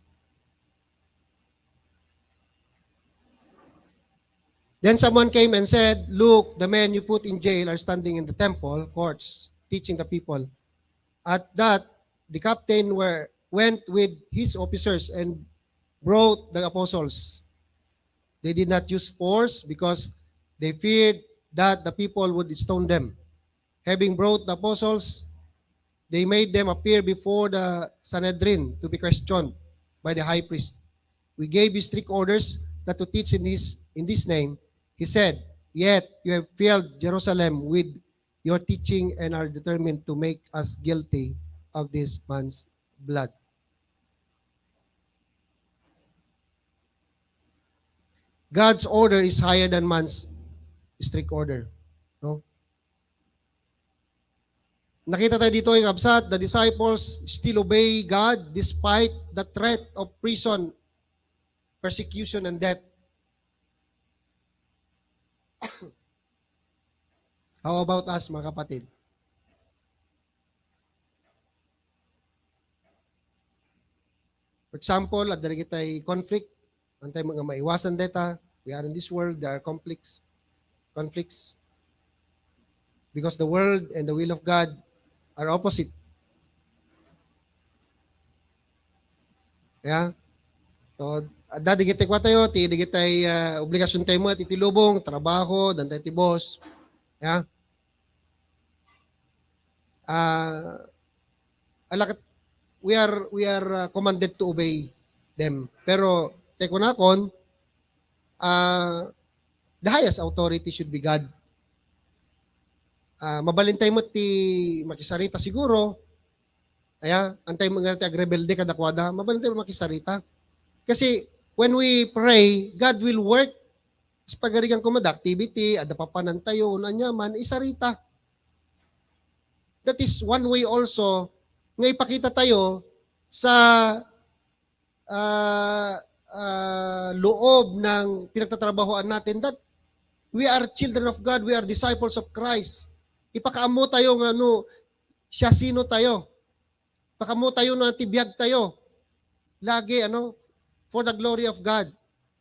Then someone came and said, look, the men you put in jail are standing in the temple courts, teaching the people. At that, the captain went with his officers and brought the apostles. They did not use force because they feared that the people would stone them. Having brought the apostles, they made them appear before the Sanhedrin to be questioned by the high priest. We gave you strict orders not to teach in this name. He said, yet you have filled Jerusalem with your teaching and are determined to make us guilty of this man's blood. God's order is higher than man's strict order. No? Nakita tayo dito yung absat, the disciples still obey God despite the threat of prison, persecution, and death. How about us, mga kapatid? For example, at dali kita'y conflict, antay mga maiwasan data, we are in this world, there are conflicts, because the world and the will of God are opposite. Yeah? So, dadi kita kwa tayo, ti digitay obligasyon tayo mo at itilubong, trabaho, dan tayo ti boss. Yeah? We are commanded to obey them. Pero teko na kon, the highest authority should be God. Mabalintay mo ti makisarita siguro, antay mo nga ti agrebelde kadakwada, mabalintay mo makisarita. Kasi when we pray, God will work. Sa pagarigang kumada, activity, adapapanan tayo, nanyaman, isarita. That is one way also, nga ipakita tayo sa loob ng pinagtatrabahoan natin that we are children of God, we are disciples of Christ. Ipakaamo tayo nga siya sino tayo. Ipakaamo tayo na tibiyag tayo. Lagi for the glory of God.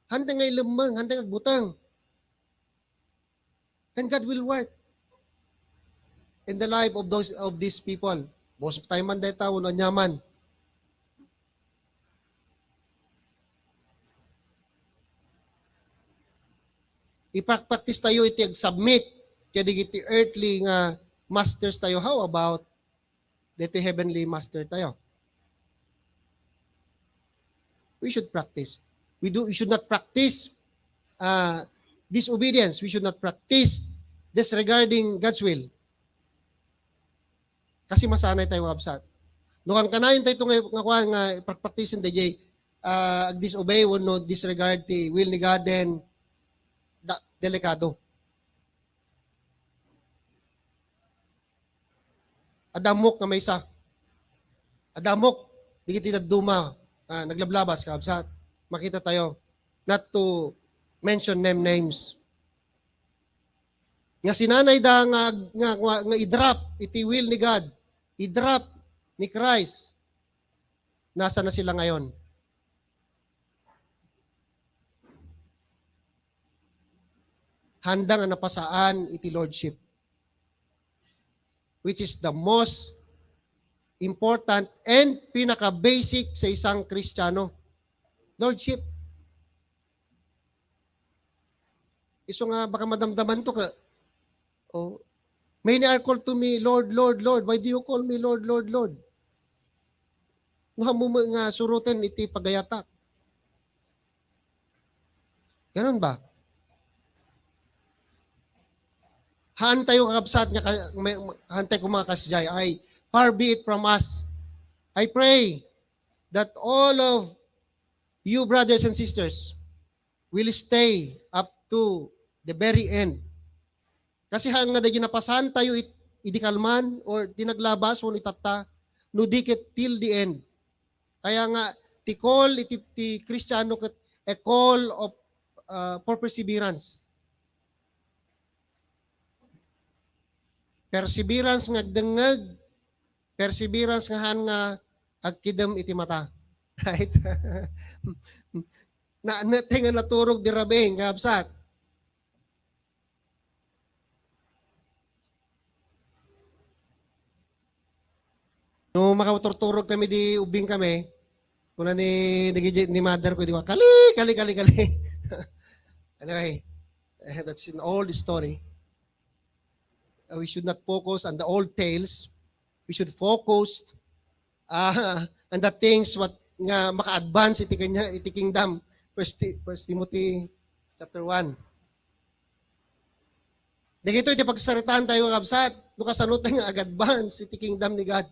Handa ngay lemang, handa ngay butang. And God will work in the life of these people. Most of time man data, uno nyaman. Ipakpaktis tayo iti submit kaya digiti earthly nga masters tayo. How about dito heavenly master tayo? We should practice. We should not practice disobedience. We should not practice disregarding God's will. Kasi masanay tayo absat. Nukang kanayon tayo nga practice DJ disobey o no disregard the will ni God then delikado. Adamok na may isa. Adamok, di kita duma, naglablabas ka, absat. Makita tayo, not to mention names. Nga sinanay da nga i-drop, iti will ni God, i-drop ni Christ, nasa na sila ngayon? Handang napasaan iti lordship, which is the most important and pinaka-basic sa isang Kristiyano. Lordship. Iso nga baka madamdaman to ka. Oh, many are called to me, Lord, Lord, Lord. Why do you call me Lord, Lord, Lord? Nga mo nga surutin iti pagayatak. Ganun ba? Hantay yung kakabsat nga, hantay ko mga kasjay, ay far be it from us. I pray that all of you brothers and sisters will stay up to the very end. Kasi hang nga dahil napasahan tayo idikalman or tinaglabas o itata, no dikit till the end. Kaya nga, ti call, ti Kristiyano, a call of for perseverance. Perseverance nga agdengeg, perseverance nga han nga agkidem iti mata. Right? Tinga naturog di rabeng, kapsat. No makaturturog kami di ubing kami, kuna ni mother ko, di ko, kali. Anyway, that's an old story. We should not focus on the old tales. We should focus on the things what nga maka-advance iti kingdom. First Timothy chapter 1. Dagito iti pagsaritaan tayo ng absat. No kasanot nga ag-advance iti kingdom ni God.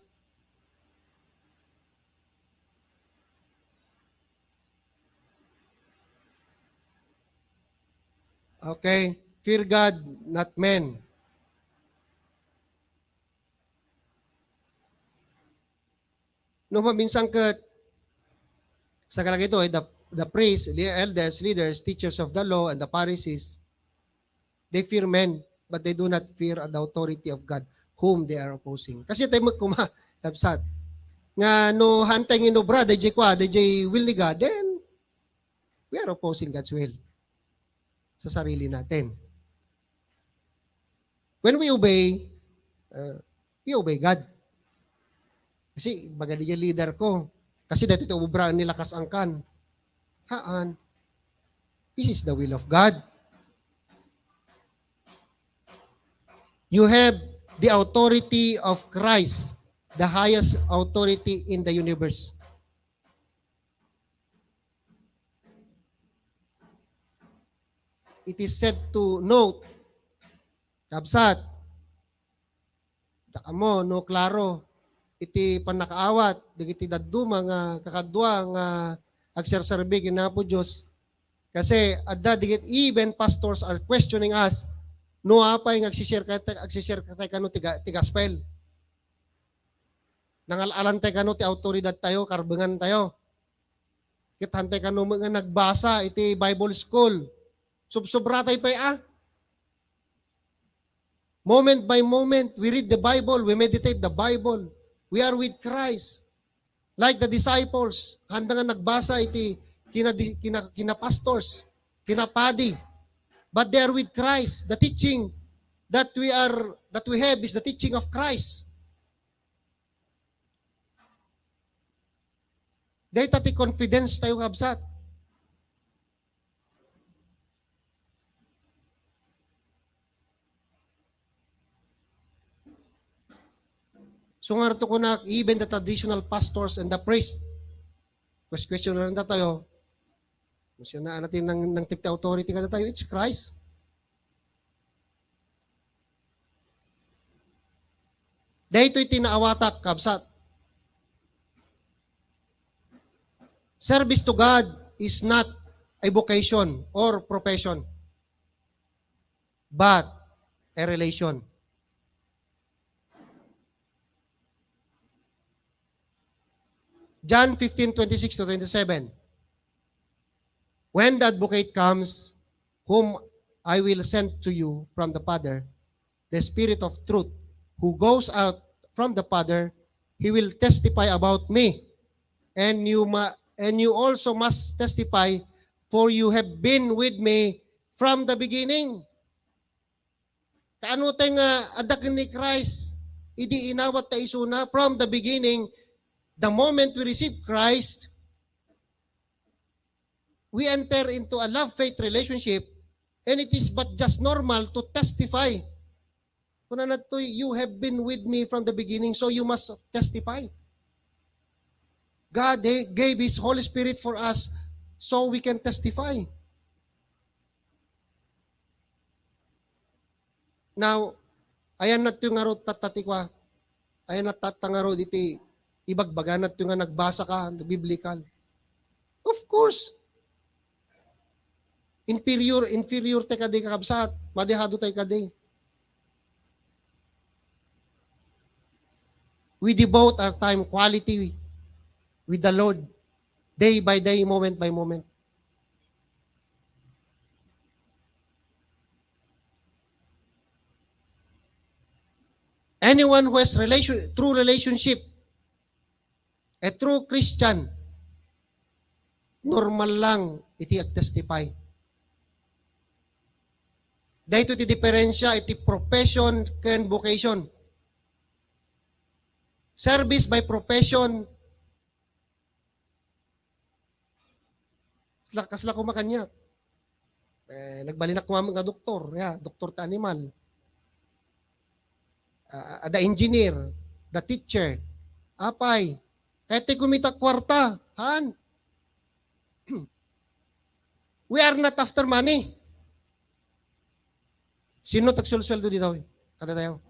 Okay. Fear God, not men. No maminsan ket sa kalagay ito, the priests, elders, leaders, teachers of the law, and the Pharisees, they fear men, but they do not fear the authority of God, whom they are opposing. Kasi tayo magkumakapsat. Nga no hantay inobra, DJ will ni God, then we are opposing God's will sa sarili natin. When we obey God. Kasi bagay yung leader ko. Kasi dito ito ubra nilakas angkan. Haan. This is the will of God. You have the authority of Christ, the highest authority in the universe. It is said to note, kabsat, taka mo, no, klaro, iti panakaawat, digiti daduma nga kakadwa nga agserserbi kinapo Diyos. Kasi adda digit even pastors are questioning us, no apay nga agsishare katay kano ti gospel. Nangalalantay kano ti autoridad tayo, karbengan tayo. Kitantay kano nga nagbasa iti Bible school. Subsobratay pa Moment by moment, we read the Bible, we meditate the Bible. We are with Christ. Like the disciples, handa nga nagbasa iti kina pastors, kina padi. But they are with Christ. The teaching that we have is the teaching of Christ. Dahil tati confidence tayo kabsat. So nga ito ko na, even the traditional pastors and the priest, question na lang tayo, question na natin ng tikta authority ka tayo, it's Christ. Dahil ito'y tinaawatak, kabsat. Service to God is not a vocation or profession, but a relation. John 15:26 to 27. When the advocate comes, whom I will send to you from the Father, the Spirit of truth, who goes out from the Father, he will testify about me. And you also must testify, for you have been with me from the beginning. Kaano tayo nga adak ni Christ, idi inawat ta isuna from the beginning. The moment we receive Christ, we enter into a love-faith relationship, and it is but just normal to testify. Kung na to, you have been with me from the beginning, so you must testify. God gave His Holy Spirit for us so we can testify. Now, ayan na ito nga ro tatatikwa. Ayan na tatangaro diti ibagbagan na ito nga nagbasa ka, biblical. Of course. Inferior tayo kaday kakabsat. Madihado tayo kaday. We devote our time, quality with the Lord, day by day, moment by moment. Anyone who has true relationship, a true Christian, normal lang iti ag-testify. Dahito iti diferensya iti profession ken vocation. Service by profession, kasla ko makanya. Nagbalinak ko nga doktor, doktor ta animal. The engineer, the teacher, apay, kahit kumita kwarta, han. We are not after money. Sino tagsulsweldo dito? Kada tayo.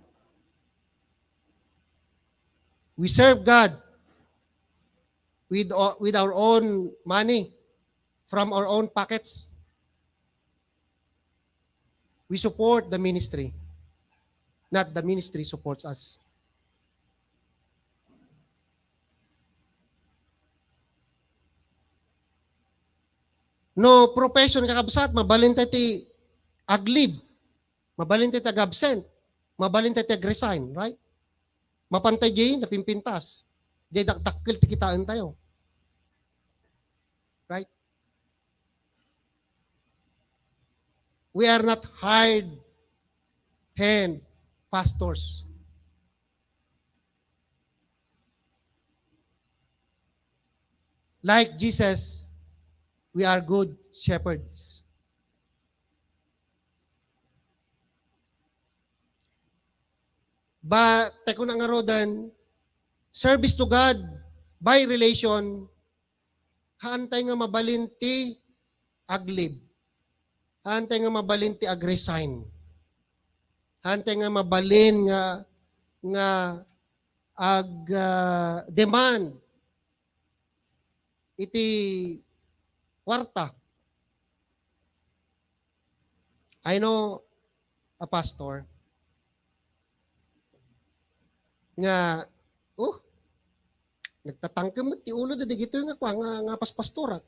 We serve God with our own money from our own pockets. We support the ministry, not the ministry supports us. No profession kakabsat, mabalin tayo ti aglib, mabalin tayo tag-absent, mabalin tayo tag-resign, right? Mapantay diyan, napimpintas. Di dakdakil ti kitaan tayo. Right? We are not hired hand pastors. Like Jesus, we are good shepherds. Ba, teko na nga rodan, service to God by relation, haantay nga mabalinti aglib. Haantay nga mabalinti agresign. Haantay nga mabalin nga demand iti kwarta. I know a pastor nga nagtatangkam ti ulo da digito nga nga paspastorat.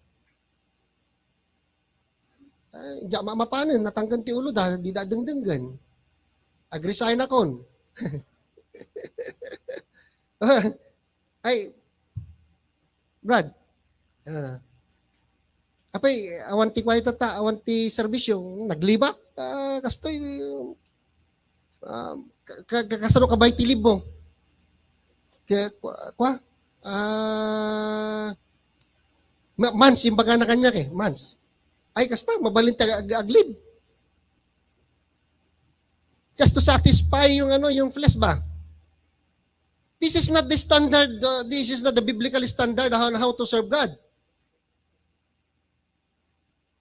Ay, mapanan natangkan ti ulo da di dadengdenggan. Agresign akon. Ay Brad, ano na? Apay, awanti kwayo tata, awanti serbisyo, naglibak, kastoy, kasano ka ba itilib mo? Kaya, Mans, yung baga na kanya mans. Ay, kasta, mabalint aglib. Just to satisfy yung yung flesh ba? This is not the standard, this is not the biblical standard on how to serve God.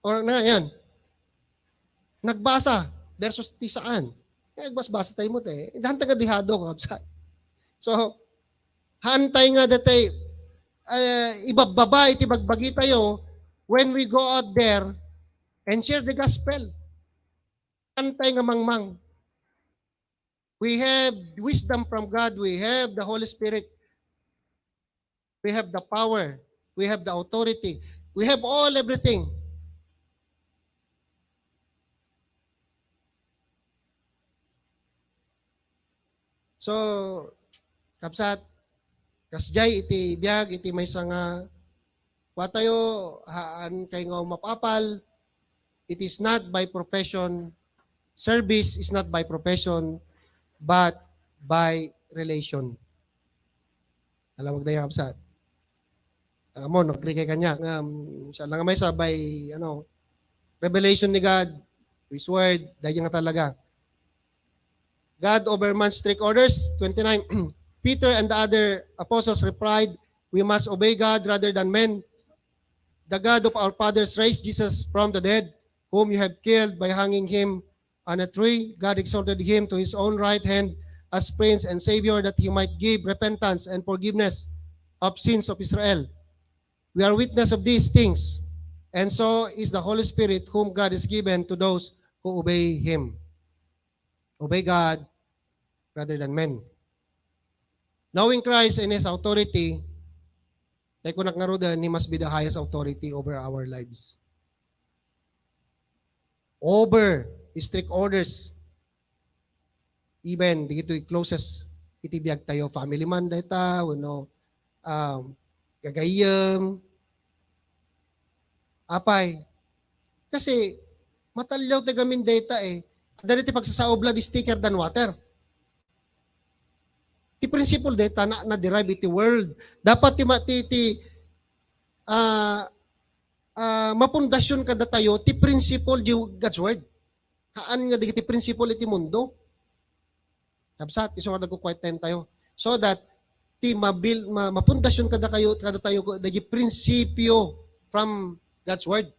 Or na, yan. Nagbasa versus tisaan. Nagbasa tayo mo tayo. Dahan taga dihado ko. So, hantay nga datay, ibababa iti bagbagi tayo when we go out there and share the gospel. Hantay nga mangmang. We have wisdom from God. We have the Holy Spirit. We have the power. We have the authority. We have everything. So, kapsat, kasjay iti biyag, iti may nga watayo, haan kay nga mapapal, it is not by profession, service is not by profession, but by relation. Alam mo dayo kapsat. Mo, nagkri kay kanya. Siya lang may by, revelation ni God, His word, dahil nga talaga. God over man's strict orders. 29. Peter and the other apostles replied, we must obey God rather than men. The God of our fathers raised Jesus from the dead, whom you have killed by hanging him on a tree. God exalted him to his own right hand as Prince and Savior, that he might give repentance and forgiveness of sins of Israel. We are witness of these things, and so is the Holy Spirit, whom God has given to those who obey him. Obey God rather than men. Knowing Christ and His authority, like kunak nga rodan, He must be the highest authority over our lives. Over His strict orders. Even, dito closest itibiyag tayo, family man data, gagayam, apay. Kasi, matalyaw tagamin data Dali ti pagsasaobla di sticker than water. Ti principle data na-derive iti world. Dapat mapundasyon kada tayo ti principle di God's word. Haan nga ti principle iti mundo. Kapsat, iso nga nagko-quiet time tayo. So that ti mapundasyon kada tayo di prinsipyo from God's word.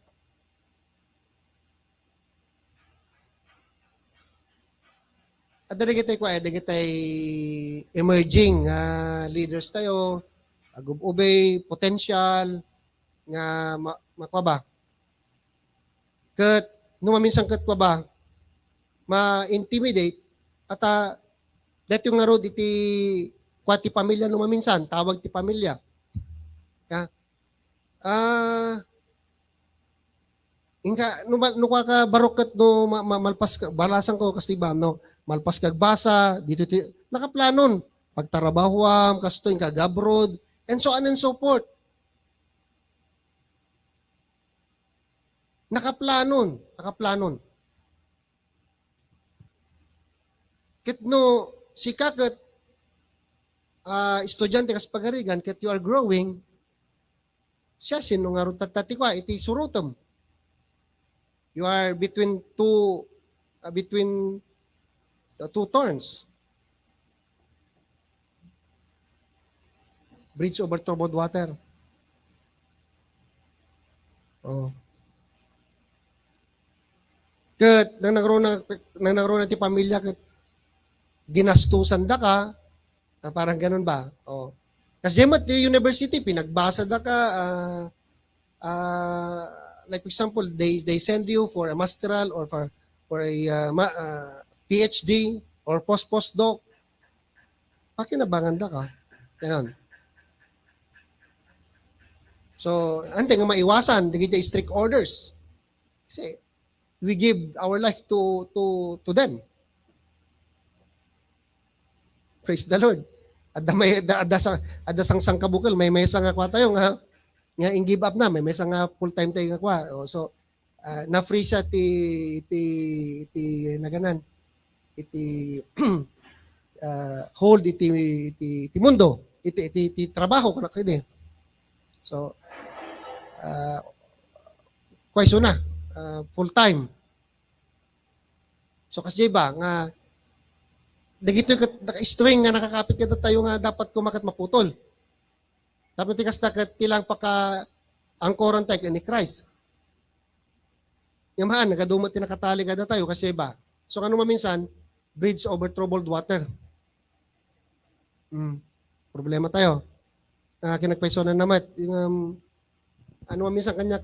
At dali kitay emerging leaders tayo, agububay, potential, nga makwaba. Kat, numaminsan kat kwa ba, ma-intimidate, at dat yung narod iti kwa ti pamilya numaminsan, tawag ti pamilya. Inka, nukwa ka barokat no malpas ka, balasan ko kasi ba, malpas kagbasa, dito, nakaplanon, pagtarabahuam, kasto yung kagabrod, and so on and so forth. Nakaplanon. Kit no, si kakat, estudyante kas pagarigan, kit you are growing, siya sino nga ron tatikwa, iti surutom. You are between the two thorns. Bridge over troubled water. Oh. Kat, nang nagkaroon na ti pamilya, kat ginastusan da ka, parang ganun ba? Oh. Kasi mat university, pinagbasa da ka, like for example, they send you for a masteral or for a PhD or postdoc. Pakinabangan da ka. Ganon. So, ante nga maiwasan, di kita strict orders. Kasi, we give our life to them. Praise the Lord. Adasang sangkabukal, may mesa nga kwa tayo nga in-give up na, may mesa nga full-time tayo nga kwa. So, na-free siya ti naganan. Iti hold iti mundo. Iti trabaho ko na kayo. So, uh, kwaiso na, full time. So kasi ba nga dagito naka-string nga nakakapit kada tayo nga dapat kumakat maputol. Dapat tikas na tilang paka angkoran tayo ni Christ. Yung maan, nagadumot tinakatali kada tayo kasi ba. So ano maminsan, bridge over troubled water. Problema tayo. Kinagpaisonan naman. Yung, ano maminsan kanya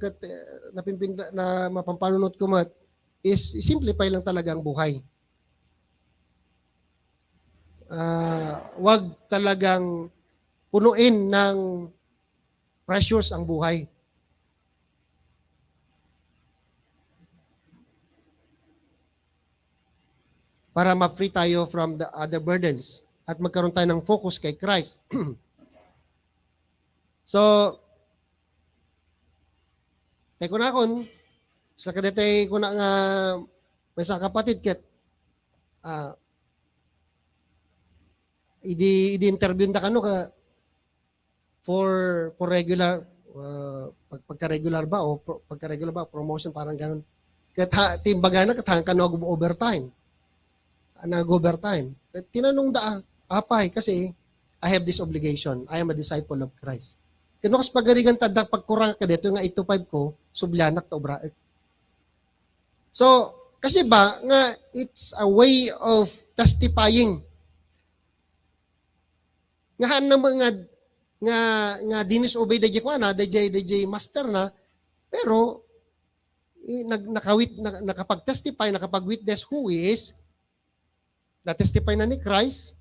napimpinda na mapampanunot ko mat is simplify lang talaga ang buhay. Wag talagang punuin ng pressures ang buhay. Para ma-free tayo from the other burdens at magkaroon tayo ng focus kay Christ. So, tay ko na kon, sa kadetay ko na nga may sa kapatid ket idi-interview na kano ka for regular pagka-regular ba o pagka-regular ba promotion parang ganun. Ket timbaga na katang kano overtime. Nag-overtime. Tinanong apay kasi I have this obligation. I am a disciple of Christ. Kano kas pagarigan tadak pagkurang ka dito nga 8 to 5 ko sublyanak ta obra. So, kasi ba nga it's a way of testifying. Nga na mga nga disobey DJ ko na DJ master na pero nakapag-testify, nakapag-witness who is na-testify na ni Christ,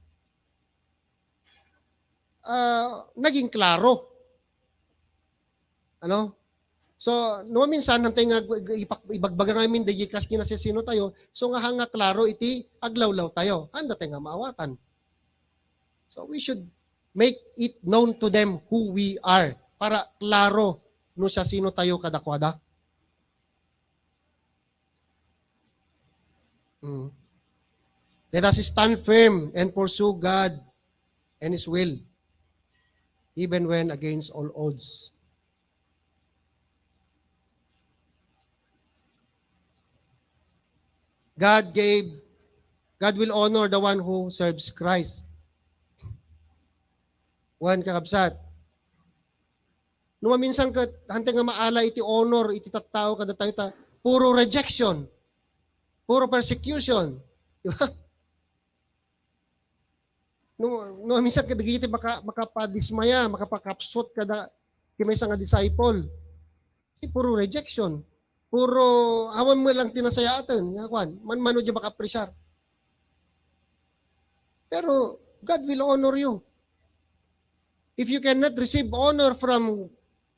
naging klaro. Ano? So, no minsan nantay nga ibagbaga nga min dayay kas kinasisino tayo, so nga hanga klaro iti aglawlaw tayo. Handa tayo nga maawatan. So, we should make it known to them who we are para klaro no siya sino tayo kadakwada. Let us stand firm and pursue God and His will, even when against all odds. God will honor the one who serves Christ. One kakabsat. Nung minsan ka, hanteng nga maala iti honor, iti tattao kada tayo ta, puro rejection, puro persecution. Di ba? No minsan kadagiti makapadismaya, makapakapsot kada kimay nga disciple. Kasi puro rejection. Puro awan mo lang tinasayatan, nga kwan, man di makapresyar. Pero God will honor you. If you cannot receive honor from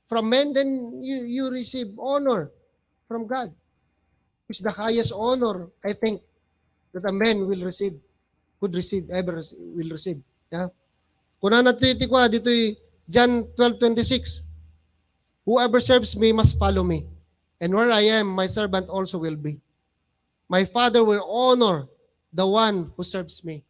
men, then you receive honor from God. It's the highest honor, I think, that a man will receive. Ever will receive. Yeah? Kuna natin iti kwa, dito John 12:26. Whoever serves me must follow me. And where I am, my servant also will be. My Father will honor the one who serves me.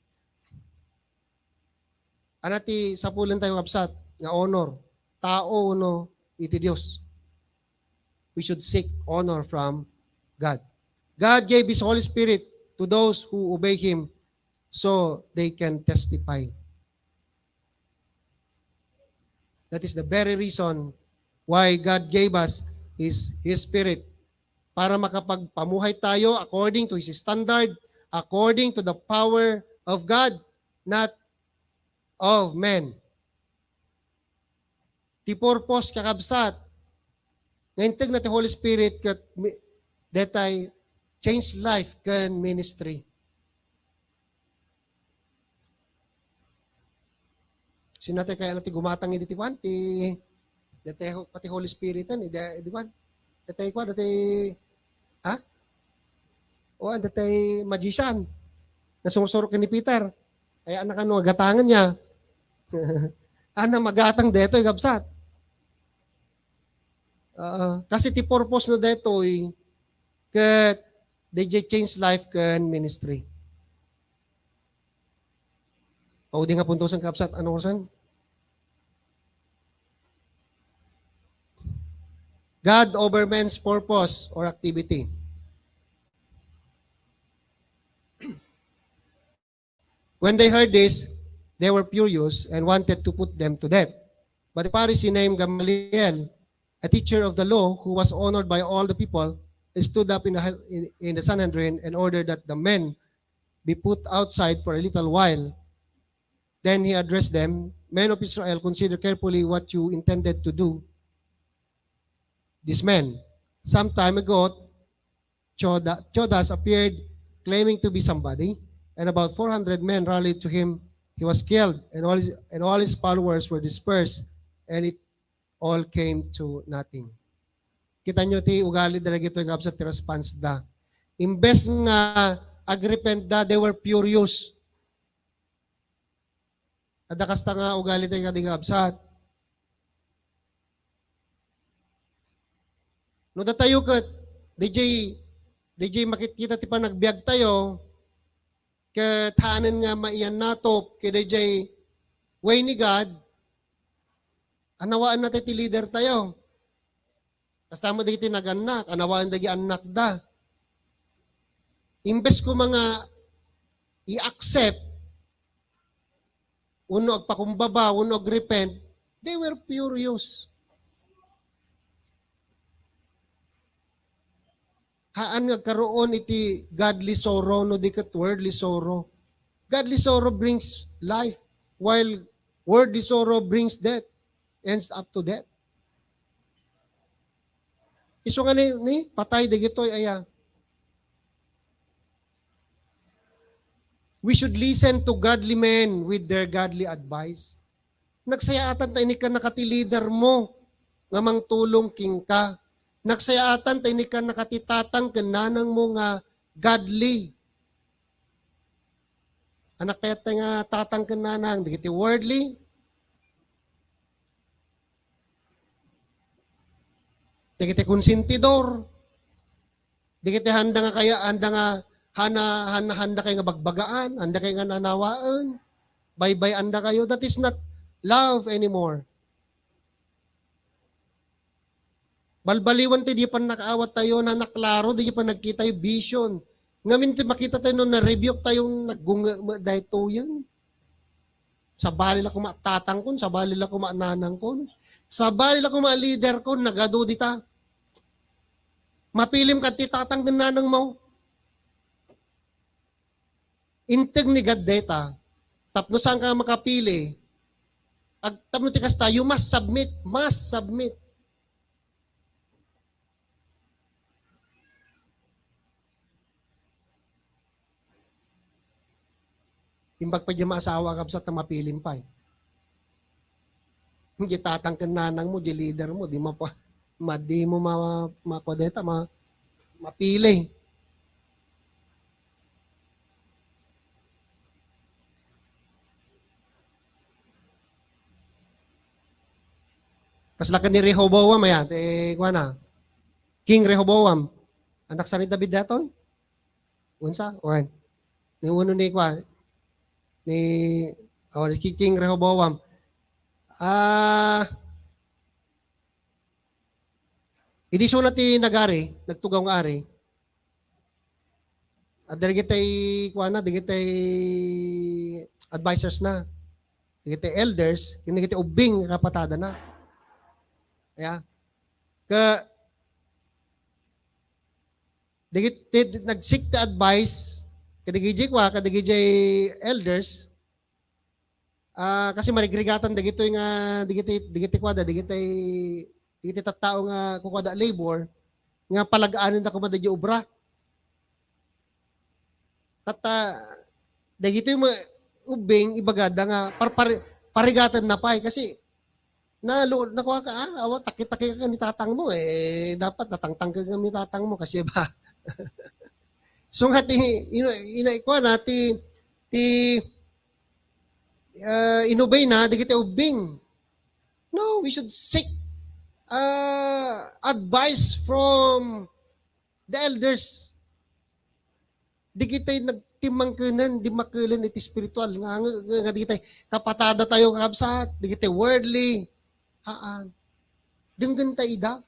Anati sapulan tayo kapsat, nga honor. Tao no, iti Diyos. We should seek honor from God. God gave His Holy Spirit to those who obey Him so they can testify. That is the very reason why God gave us His Spirit para makapagpamuhay tayo according to His standard, according to the power of God, not of men. Ti purpose kakabsat, ngayon na ti Holy Spirit that I change life can ministry. Sinatay kaya natin gumatang hindi tikwan, dati pati Holy Spirit di ba? Dati kwa, dati dati magician na sumusurok ni Peter. Ay anak ano, gatangan niya. Ana magatang deto gabsat. Kasi ti purpose no deto ket they change life can ministry. O di nga puntosan kapsat, ano orsan? God over man's purpose or activity. When they heard this, they were furious and wanted to put them to death. But a Pharisee named Gamaliel, a teacher of the law who was honored by all the people, stood up in the Sanhedrin and ordered that the men be put outside for a little while. Then he addressed them, "Men of Israel, consider carefully what you intended to do. These men, some time ago, Chodas appeared claiming to be somebody, and about 400 men rallied to him. He was killed, and all his followers were dispersed, and it all came to nothing." Kita nyo ti ugali dalagi ito yung kapsat ti response da. Imbes nga agripent da, they were furious. Adakasta nga ugali tayo kadi kapsat. No da tayo kat, DJ makikita ti pa nagbiag tayo, kat hanan nga maiyan natop, kay DJ way ni God, anawaan natin ti leader tayo. Basta mo dito nag-anak, anawaan dagi anak da. Imbes ko mga i-accept, uno agpakumbaba, uno agrepent, they were furious. Haan nga karoon iti godly sorrow, no di kat worldly sorrow. Godly sorrow brings life, while worldly sorrow brings death, ends up to death. Iso nga ni patay dagitoy aya. We should listen to godly men with their godly advice. Nagsayaatan tayo ni ka nakati leader mo, nga mang tulong king ka. Nagsayaatan tayo ni ka nakatitatang kananang mo nga godly. Anak kaya tayo nga tatang kananang, digiti worldly. Digiti konsentidor. Digiti handa nga kaya, handa kayo nga bagbagaan, handa kayo nga nanawaan, bye-bye anda kayo. That is not love anymore. Balbaliwan tayo, di pa nakaawat tayo na naklaro, di pa nagkita yung vision. Ngamin makita tayo nung na-rebuke tayong naggunga dahito yan. Sa bali la kumatatang kon, sa bali la kumananang kon, sa bali la kuma-leader kon, nagado dita. Mapilim ka ti tatang nanang mo. Integ ni God data, tapno saan ka makapili, tapno ti kasta, you must submit, Timbag pa dyan maasawa kapsat na mapilim pa eh. Hindi tatang kananang mo, di leader mo, di mo makwadeta, mapili. Kasla ka ni Rehoboam, ayan, King Rehoboam, anak sa ni David dato, unsa, ohan, ni uno ni King Rehoboam, idisyo na ti nagari, nagtugaw nga ari, at digitay advisors na, digitay elders, digitay ubing kapatada na. Yeah. Nag-seek the advice kadigijay elders kasi marigrigatan dagito nga digiti tattao nga kukwada labor nga palagaanin da kumada di obra. Dagito yung ubing ibagada nga parigatan na pa kasi nakuha ka, takit-takit ka ni tatang mo, dapat natangtang ka ni tatang mo kasi ba? So nga, inaikuha na, inobey na, di kita ubing. No, we should seek advice from the elders. Di kita nagtimangkanan, di makilan iti spiritual. Nga di kita kapatada tayo kakabsat, di kita worldly. Haan. Denggan tayo da.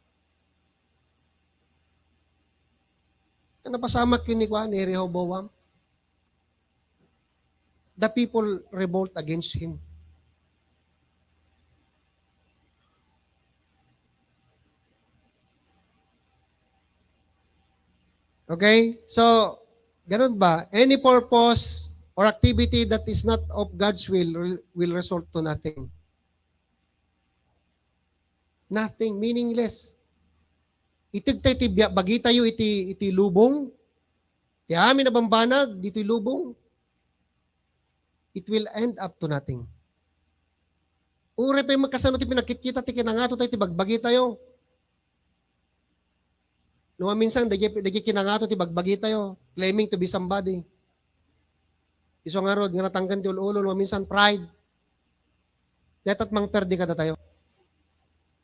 Napasamak yun ni Rehoboam. The people revolt against him. Okay? So, ganun ba? Any purpose or activity that is not of God's will result to nothing. Nothing, meaningless. Itigtay ti bagi tayo iti lubong. Ti amin na bambanag, dito lubong. It will end up to nothing. Ure pa yung magkasano ti pinakikita ti kinangato tayo ti bagbagi tayo. No, minsan, dagi kinangato ti bagbagi tayo, claiming to be somebody. Iso nga rod, nga natanggan ti ulo, no, minsan pride. Datat mang perdi kada tayo.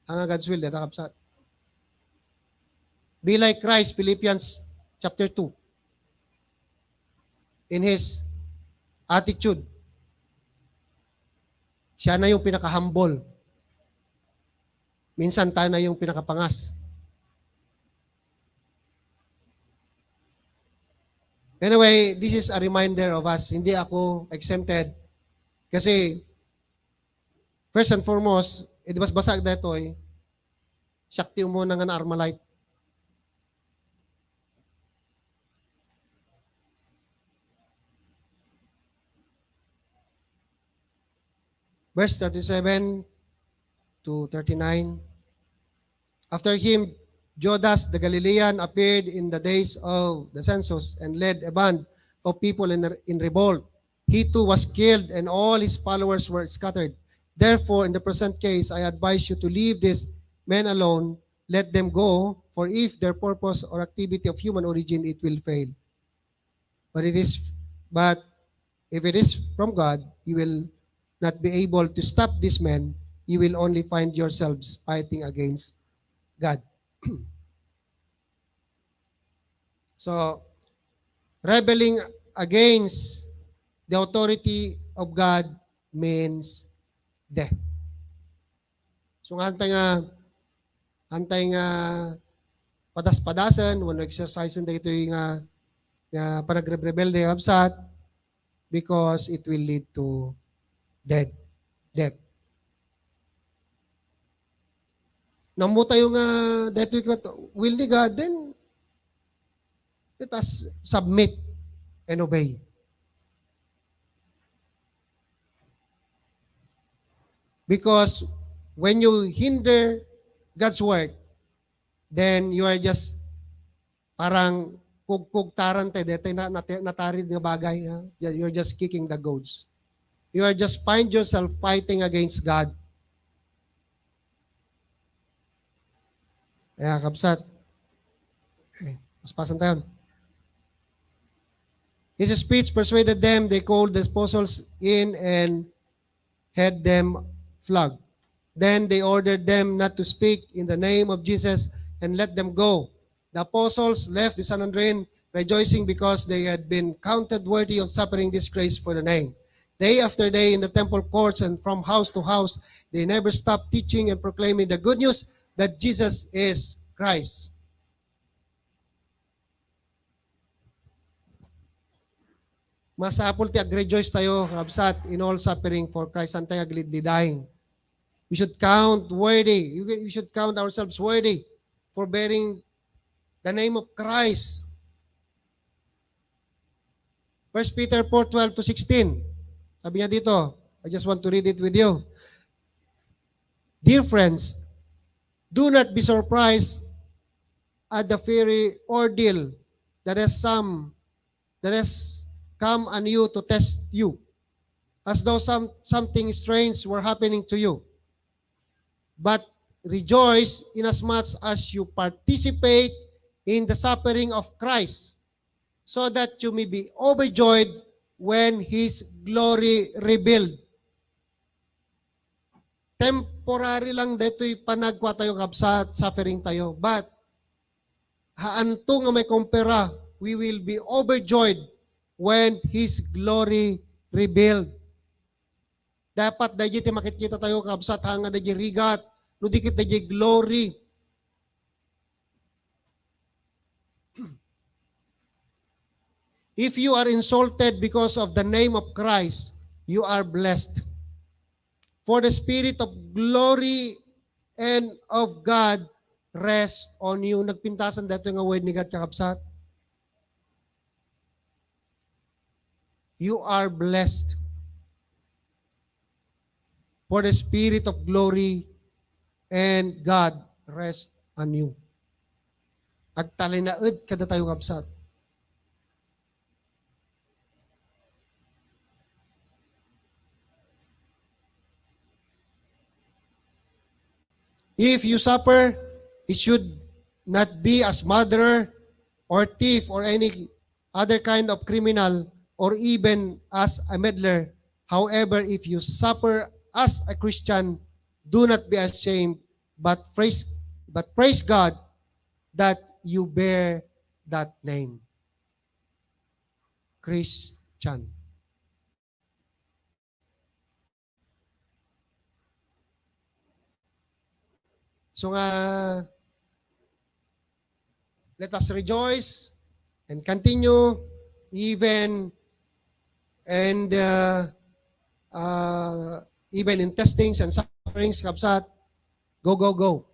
Ang God's will, data kapsat. Be like Christ, Philippians chapter 2. In his attitude, siya na yung pinaka-humble. Minsan tayo na yung pinakapangas. Anyway, this is a reminder of us. Hindi ako exempted. Kasi, first and foremost, mas basag na ito eh. Shakti mo na nga na Armalite. Verse 37 to 39. After him, Judas the Galilean appeared in the days of the census and led a band of people in revolt. He too was killed and all his followers were scattered. Therefore, in the present case, I advise you to leave these men alone. Let them go, for if their purpose or activity of human origin, it will fail. But if it is from God, you will not be able to stop these men. You will only find yourselves fighting against God. So, rebelling against the authority of God means death. So, antay nga padas-padasan, when exercise na ito yung panagrebelde absat, because it will lead to death. Namu tayo nga that will ni God, then let us submit and obey. Because when you hinder God's word, then you are just parang kugtaran tayo, dito natarid nga bagay. Ha? You're just kicking the goats. You are just find yourself fighting against God. Kaya kapsat, mas pasan tayo. His speech persuaded them. They called the apostles in and had them flogged. Then they ordered them not to speak in the name of Jesus and let them go. The apostles left the Sanhedrin rejoicing because they had been counted worthy of suffering disgrace for the name. Day after day in the temple courts and from house to house, they never stopped teaching and proclaiming the good news that Jesus is Christ. Masapul ti agrejoice tayo, absat, in all suffering for Christ, antay aglidlidahin. We should count worthy. We should count ourselves worthy for bearing the name of Christ. 1 Peter 4:12 to 16. Sabi niya dito, I just want to read it with you. Dear friends, do not be surprised at the fiery ordeal that has come on you to test you, as though something strange were happening to you. But rejoice inasmuch as you participate in the suffering of Christ, so that you may be overjoyed when His glory revealed. Temporary lang dito'y panagwa tayo kapsat, suffering tayo. But, haanto nga may kumpera, we will be overjoyed when His glory revealed. Dapat dahil makikita tayo kapsat, hanga dahil rigat, no dikit dahil glory. If you are insulted because of the name of Christ, you are blessed. For the Spirit of glory and of God rest on you. Nagpintasan dito nga word ni God kakabsat. You are blessed. For the Spirit of glory and God rest on you. Agtalinaed kada tayo kabsat. If you suffer, it should not be as murderer or thief or any other kind of criminal or even as a meddler. However, if you suffer as a Christian, do not be ashamed, but praise God that you bear that name. Christian. So let us rejoice and continue even in testings and sufferings, kabsat. Go, go, go.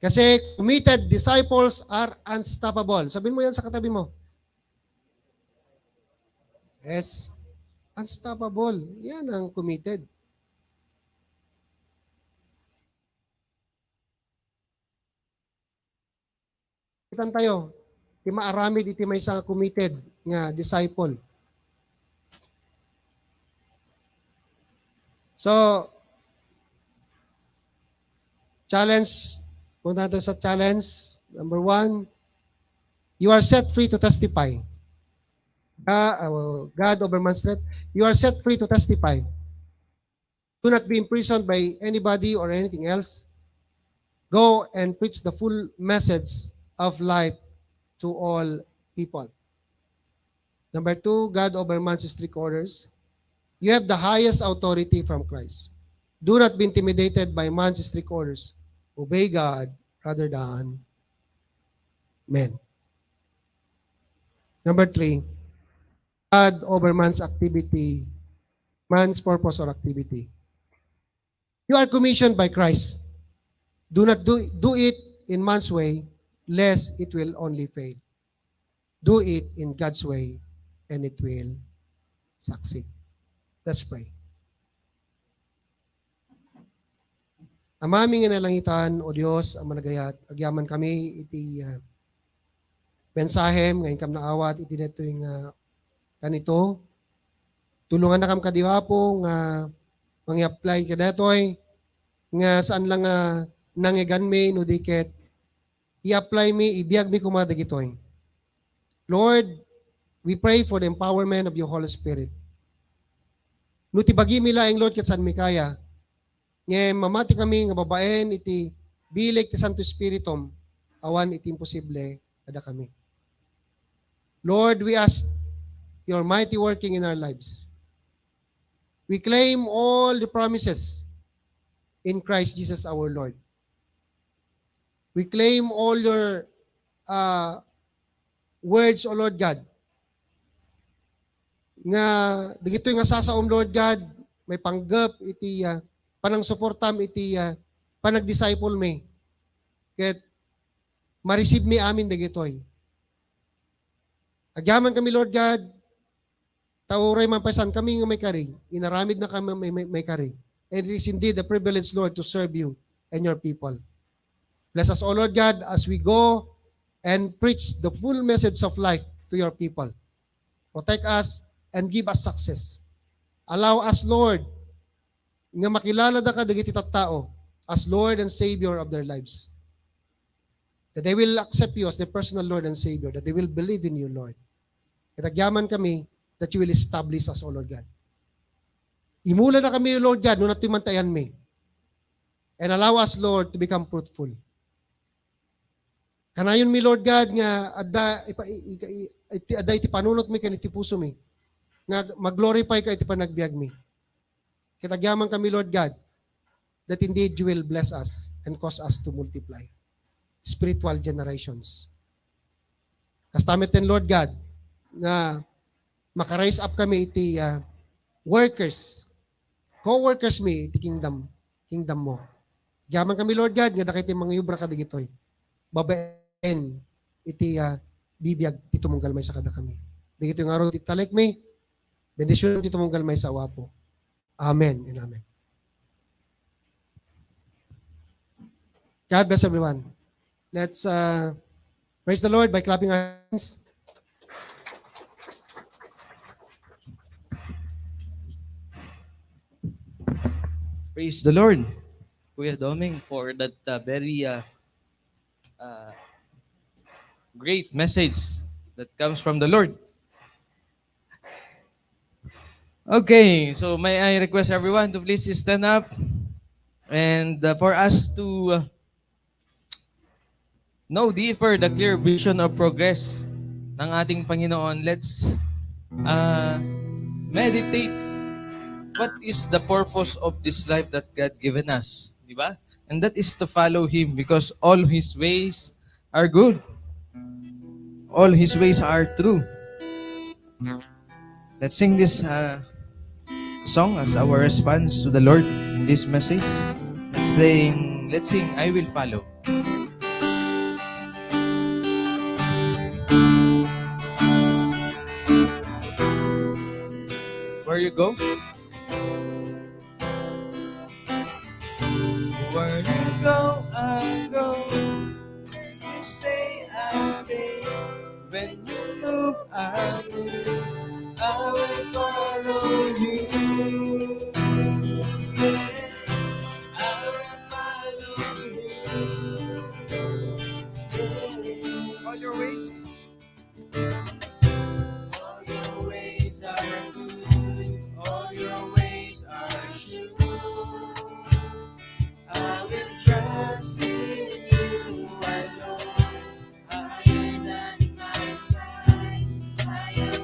Kasi committed disciples are unstoppable. Sabihin mo yan sa katabi mo. Yes. Unstoppable. Yan ang committed. Kitan tayo. Ti maaramid iti may sa committed nga disciple. So, challenge. Punta natin sa challenge. Number 1, you are set free to testify. God over man's threat. You are set free to testify. Do not be imprisoned by anybody or anything else. Go and preach the full message of life to all people. Number 2, God over man's strict orders. You have the highest authority from Christ. Do not be intimidated by man's strict orders. Obey God rather than men. Number 3, God over man's activity, man's purpose or activity. You are commissioned by Christ. Do not do it in man's way, lest it will only fail. Do it in God's way, and it will succeed. Let's pray. Amaming nalangitan, O Diyos, ang managayat, agyaman kami iti mensahe, ngayon kam naawat, iti neto yung kanito. Tulungan na kam kadiwapo, nga mangi-apply ka detoy, nga saan lang nangigan mi, no diket, i-apply mi, ibiyag mi kumadagitoy. Lord, we pray for the empowerment of your Holy Spirit. No tibagi mi laing Lord ket san mi kaya, nga mamati kami nga babaen iti bilik ti Santo Spiritum, awan iti imposible kada kami. Lord, we ask your mighty working in our lives. We claim all the promises in Christ Jesus our Lord. We claim all your words, O Lord God. Nga, digito nga sasaom, Lord God, may panggap iti panang suportam iti panag-disciple me. Ket ma-receive mi amin dagitoy. Agyaman kami, Lord God, tauray mampasan kami nga may kari. Inaramid na kami may kari. And it is indeed a privilege, Lord, to serve you and your people. Bless us, O Lord God, as we go and preach the full message of life to your people. Protect us and give us success. Allow us, Lord, nga makilala da ka dagiti tattao as Lord and Savior of their lives. That they will accept you as their personal Lord and Savior. That they will believe in you, Lord. Katagyaman kami that you will establish us, O Lord God. Imula na kami, Lord God, nung natimantayan mi. And allow us, Lord, to become fruitful. Kanayon mi, Lord God, nga adda iti panunot mi kaniti puso mi. Nga mag-glorify ka iti panagbiag mi. Kitagyaman kami, Lord God, that indeed you will bless us and cause us to multiply spiritual generations. Kastamit din, Lord God, nga maka-rise up kami iti workers, co-workers mi iti kingdom mo. Yaman kami Lord God nga dakiti mga yubra kadigitoy. Babaen iti bibiyag ti tumunggal may sa kada kami. Digito yung araw ti talek mi. Bendisyon ti tumunggal may sa awapo. Amen and amen. God bless everyone. Let's praise the Lord by clapping our hands. Praise the Lord, Kuya Doming, for that very great message that comes from the Lord. Okay, so may I request everyone to please stand up and for us to know deeper the clear vision of progress ng ating Panginoon. Let's meditate what is the purpose of this life that God given us, di ba? And that is to follow Him because all His ways are good. All His ways are true. Let's sing this song as our response to the Lord in this message. Let's sing, I will follow. Where you go? Where you go, I go. You say, I stay. When you move, I move. I will follow you. I will follow you. All your ways. All your ways are good. All your ways are true. I will trust in you alone. Higher than my side, higher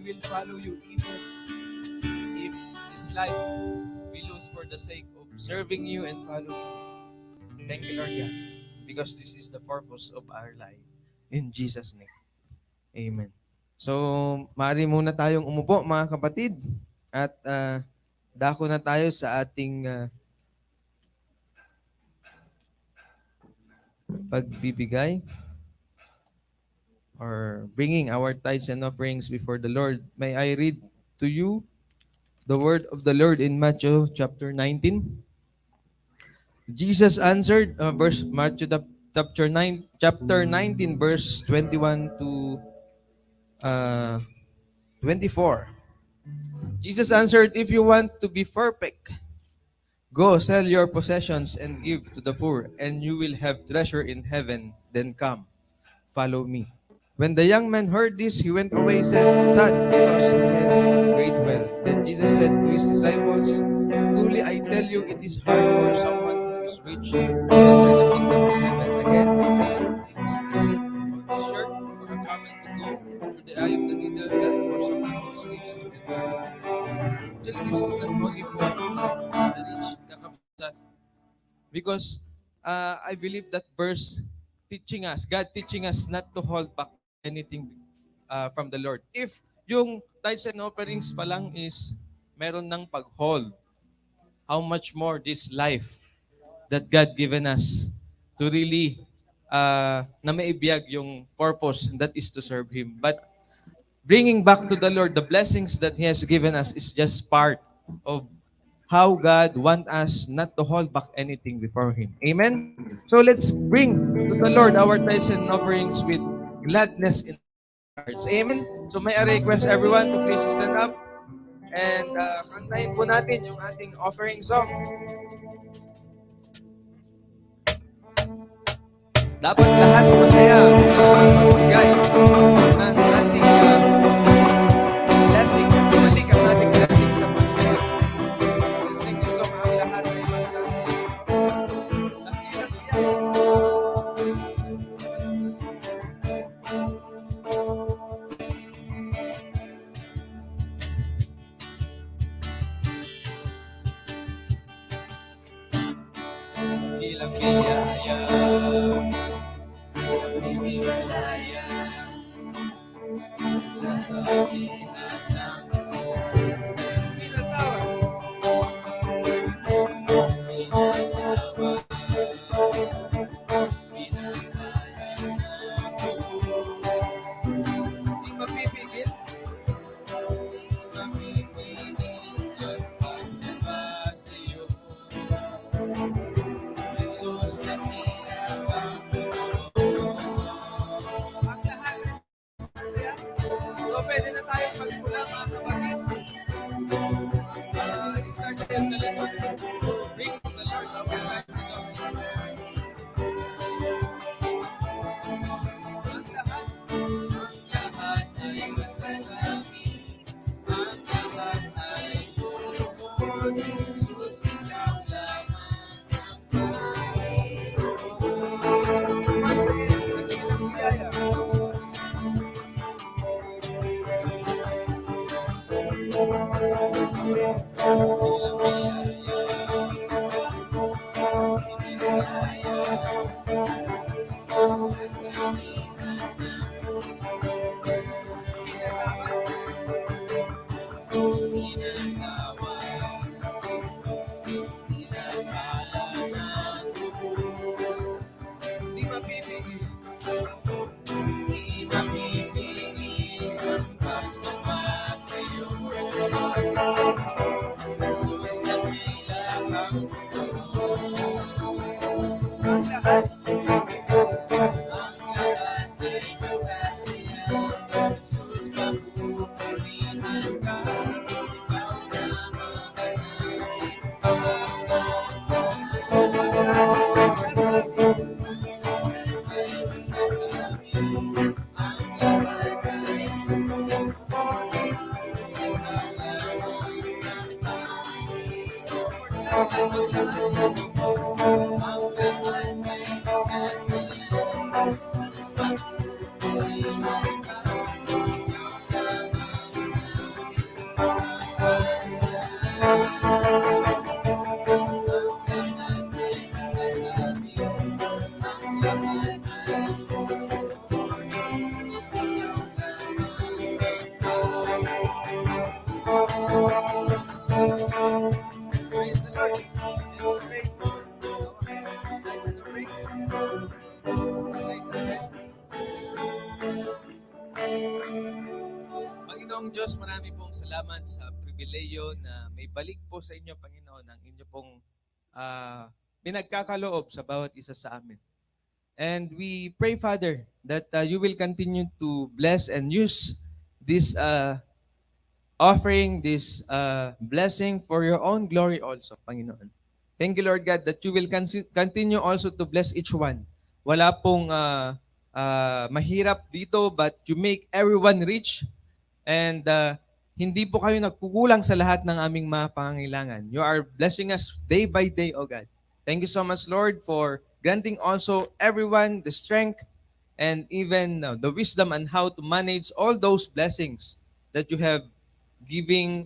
we will follow you even if this life we lose for the sake of serving you and following you. Thank you, Lord God, because this is the purpose of our life. In Jesus' name. Amen. So, maaari muna tayong umupo, mga kapatid, at dako na tayo sa ating pagbibigay or bringing our tithes and offerings before the Lord. May I read to you the word of the Lord in Matthew chapter 19? Jesus answered, chapter 19, verse 21 to 24. Jesus answered, if you want to be perfect, go sell your possessions and give to the poor, and you will have treasure in heaven. Then come, follow me. When the young man heard this, he went away sad because he had great wealth. Then Jesus said to his disciples, truly I tell you, it is hard for someone who is rich to enter the kingdom of heaven. Again, I tell you, it is easy or easier for a camel to go through the eye of the needle than for someone who is rich to enter the kingdom of God. Actually, this is not only for the rich, kakapsat, because I believe that verse God teaching us not to hold back anything from the Lord. If yung tithes and offerings pa lang is meron ng pag-hold, how much more this life that God given us to really na maibiyag yung purpose, that is to serve Him. But bringing back to the Lord the blessings that He has given us is just part of how God want us not to hold back anything before Him. Amen? So let's bring to the Lord our tithes and offerings with gladness in our hearts. Amen? So may I request everyone to please stand up and kantahin po natin yung ating offering song. Dapat lahat masaya magbigay ng ating blessing. Balik ang ating blessing sa Panginoon. We'll sing this song, ang lahat ay magsasaya. Dakilang biyaya. Dakilang biyaya. Pagbibigalaya nasa aking at pinatawag. Di mapipigil ang pagsamba sa iyo. Jesus, dakilang ang so, pwede na tayong magmula, mga kapatid. Start tayo ng dalawa. Bring the Lord our lives to God. Ang lahat ay magsasabi. Ang lahat ay lulubog. Jesus, ikaw lamang ang Panginoon. Once again, dakilang biyaya. Di mapipigil. Di mapipigil ang pagsama sa iyo. Jesus, dakilang ang ang lahat ay magsasaya. Jesus, pagpupurihan ka. Ikaw lamang ay pag-asa. Ang lahat ay magsasabi. Ang lahat ay magsasabi. Ang lahat ay lulubog. Jesus, ikaw lamang ang Panginoon. Ang lahat ay magsasaya. Jesus, pagpupurihan ka. Ikaw lamang Panginoong Diyos, marami pong salamat sa pribileyo na may balik po sa inyo, Panginoon, ang inyo pong pinagkakaloob sa bawat isa sa amin. And we pray, Father, that you will continue to bless and use this offering, this blessing for your own glory also, Panginoon. Thank you, Lord God, that you will continue also to bless each one. Wala pong mahirap dito, but you make everyone rich. And hindi po kayo nagkukulang sa lahat ng aming mga pangangailangan. You are blessing us day by day, O God. Thank you so much, Lord, for granting also everyone the strength and even the wisdom on how to manage all those blessings that you have given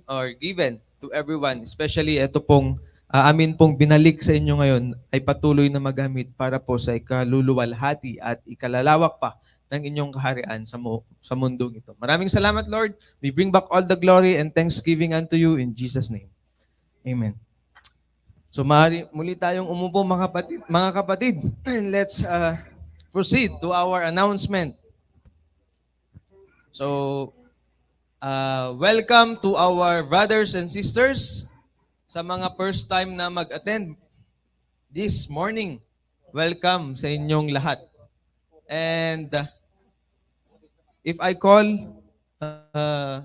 to everyone. Especially ito pong amin pong binalik sa inyo ngayon ay patuloy na magamit para po sa ikaluluwalhati at ikalalawak pa ng inyong kaharian sa mundong ito. Maraming salamat, Lord. We bring back all the glory and thanksgiving unto you in Jesus' name. Amen. So muli tayong umupo mga kapatid. And let's proceed to our announcement. So welcome to our brothers and sisters sa mga first time na mag-attend this morning. Welcome sa inyong lahat. And if I call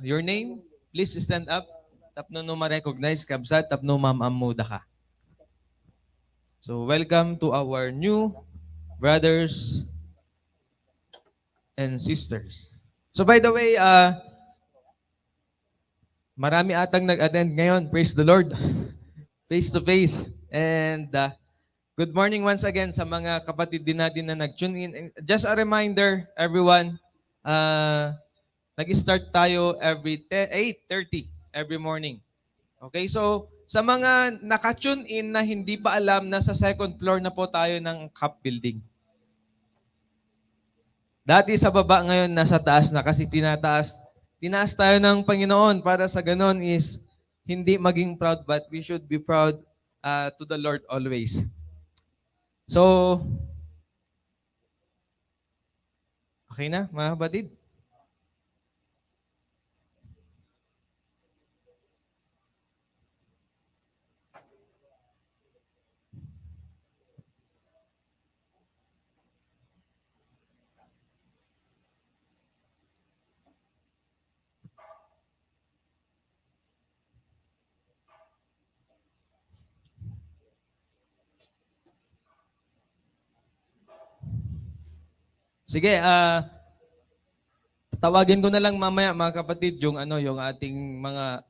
your name, please stand up. Tapno no ma-recognize kabsat, tapno ma'am-amuda ka. So welcome to our new brothers and sisters. So by the way, marami atang nag-attend ngayon. Praise the Lord. Face to face. And good morning once again sa mga kapatid din natin na nag-tune in. And just a reminder, everyone, nag-start tayo every 8:30 every morning. Okay, so sa mga naka-tune in na hindi pa alam, nasa second floor na po tayo ng CAP building. Dati sa baba, ngayon nasa taas na kasi tinaas tayo ng Panginoon para sa ganon is hindi maging proud, but we should be proud to the Lord always. So, okay na mga kapatid? Sige, tawagin ko na lang mamaya mga kapatid yung ating mga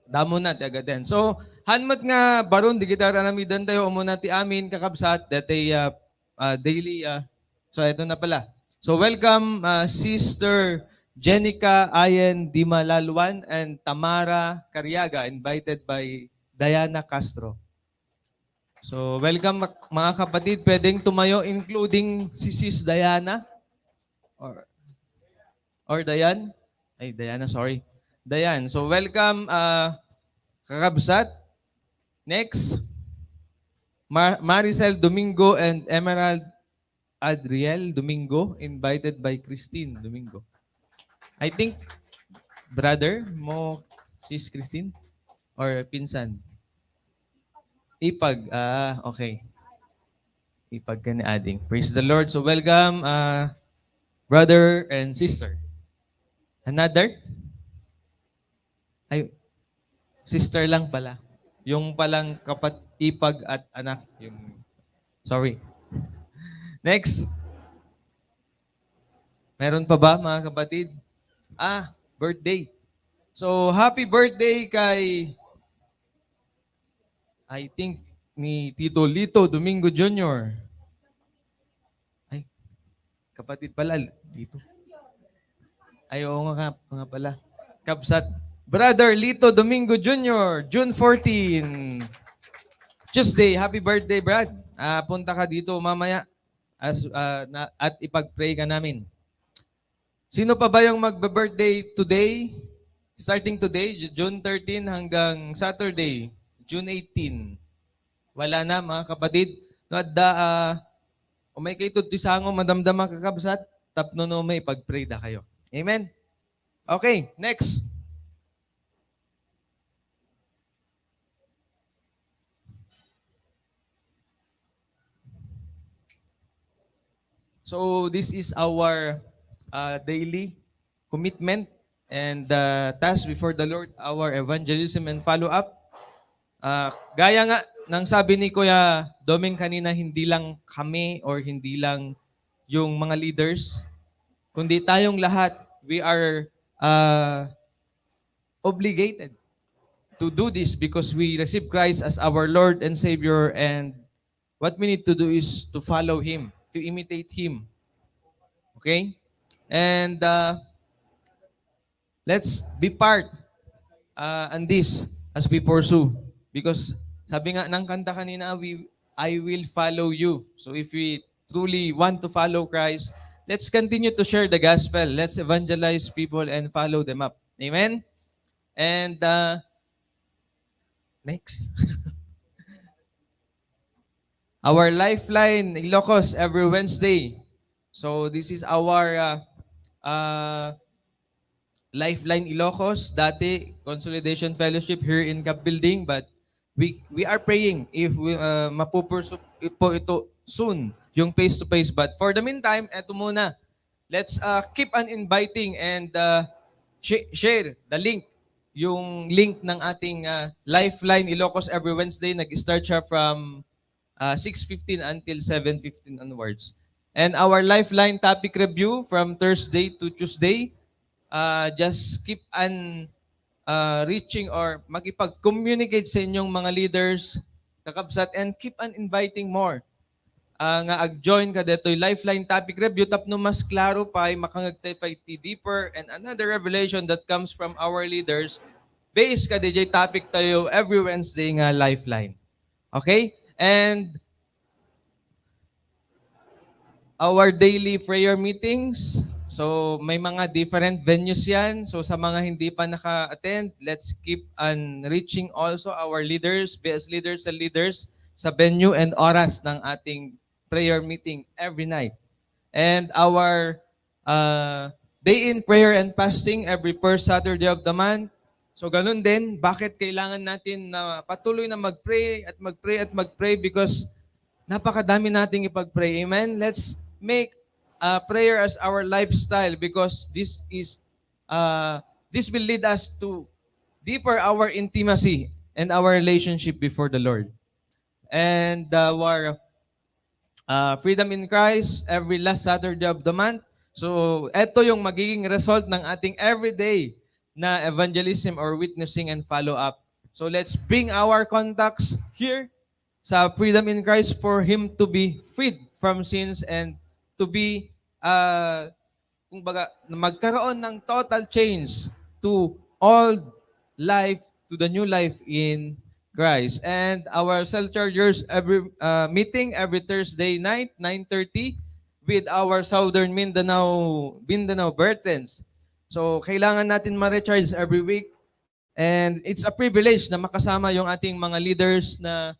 damo na agaden. So, hanmat nga baron di kita ranamidan tayo umuna ti amin kakabsat datay daily so ito na pala. So, welcome Sister Jenica Ayen Dimalalwan and Tamara Cariaga, invited by Diana Castro. So, welcome mga kapatid. Pwedeng tumayo including si Sis Diana or Diane. Ay, Diana, sorry. Diane. So, welcome kakabsat. Next, Maricel Domingo and Emerald Adriel Domingo, invited by Christine Domingo. I think, brother mo, Sis Christine? Or pinsan? Ipag. Okay. Ipag ka ni Ading. Praise the Lord. So welcome, brother and sister. Another? Ay, sister lang pala. Yung palang ipag at anak. Sorry. Next. Meron pa ba mga kapatid? Birthday. So happy birthday kay I think ni Tito Lito Domingo Jr. Ay, kapatid pala, Lito. Ay, oo nga pala. Kapsat. Brother Lito Domingo Jr., June 14. Tuesday, happy birthday, Brad. Punta ka dito mamaya at ipag-pray ka namin. Sino pa ba yung magbe-birthday today? Starting today, June 13 hanggang Saturday, June 18. Wala na mga kapatid. No, umay kay tudti sango madamdama kakabsat tapno no may pag-pray da kayo. Amen? Okay, next. So this is our daily commitment and task before the Lord, our evangelism and follow-up. Gaya nga ng sabi ni Kuya Doming kanina, hindi lang kami or hindi lang yung mga leaders, kundi tayong lahat, we are obligated to do this because we receive Christ as our Lord and Savior, and what we need to do is to follow Him, to imitate Him. Okay? And let's be part on this as we pursue. Because sabi nga ng kanta kanina, I will follow you. So if we truly want to follow Christ, let's continue to share the gospel. Let's evangelize people and follow them up. Amen? And next. Our Lifeline Ilocos every Wednesday. So this is our Lifeline Ilocos, dati Consolidation Fellowship here in Cap Building, but we are praying if we mapupursu po ito soon, yung face-to-face. But for the meantime, eto muna. Let's keep on inviting and share the link. Yung link ng ating Lifeline Ilocos every Wednesday, nag-start siya from 6:15 until 7:15 onwards. And our Lifeline topic review from Thursday to Tuesday, just keep on reaching or makipag-communicate sa inyong mga leaders, kakabsat, and keep on inviting more. Nga ag-join ka deto'y Lifeline topic review, tapno mas klaro pa, makangagtay pa iti deeper and another revelation that comes from our leaders, based ka DJ topic tayo every Wednesday nga Lifeline. Okay? And our daily prayer meetings, so may mga different venues yan. So sa mga hindi pa naka-attend, let's keep on reaching also our leaders, BS leaders and leaders sa venue and oras ng ating prayer meeting every night. And our day in prayer and fasting every first Saturday of the month. So ganun din, bakit kailangan natin na patuloy na mag-pray at mag-pray at mag-pray? Because napakadami nating ipag-pray. Amen? Let's make prayer as our lifestyle because this will lead us to deeper our intimacy and our relationship before the Lord. And our Freedom in Christ every last Saturday of the month. So, ito yung magiging result ng ating everyday na evangelism or witnessing and follow-up. So, let's bring our contacts here sa Freedom in Christ for him to be freed from sins and to be, magkaroon ng total change to old life to the new life in Christ. And our cell chargers every meeting every Thursday night, 9:30 with our Southern Mindanao Bertens. So, kailangan natin ma-recharge every week. And it's a privilege na makasama yung ating mga leaders na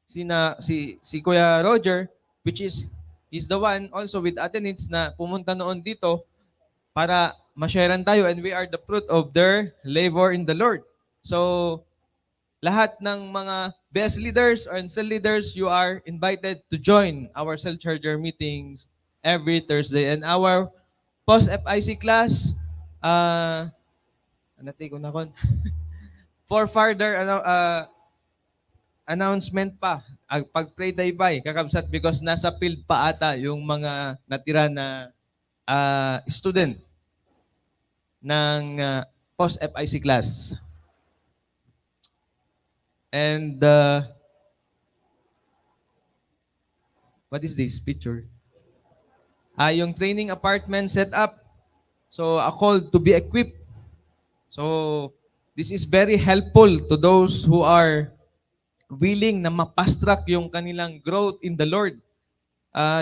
si Kuya Roger, which is the one also with attendance na pumunta noon dito para ma-sharean tayo, and we are the fruit of their labor in the Lord. So, lahat ng mga best leaders and cell leaders, you are invited to join our cell charger meetings every Thursday. And our post-FIC class, for further announcement pa, pag-pray taybay, kakabsat, because nasa field pa ata yung mga natira na student ng post-FIC class. And what is this picture? Yung training apartment setup. So, a call to be equipped. So, this is very helpful to those who are willing na mapast-track yung kanilang growth in the Lord.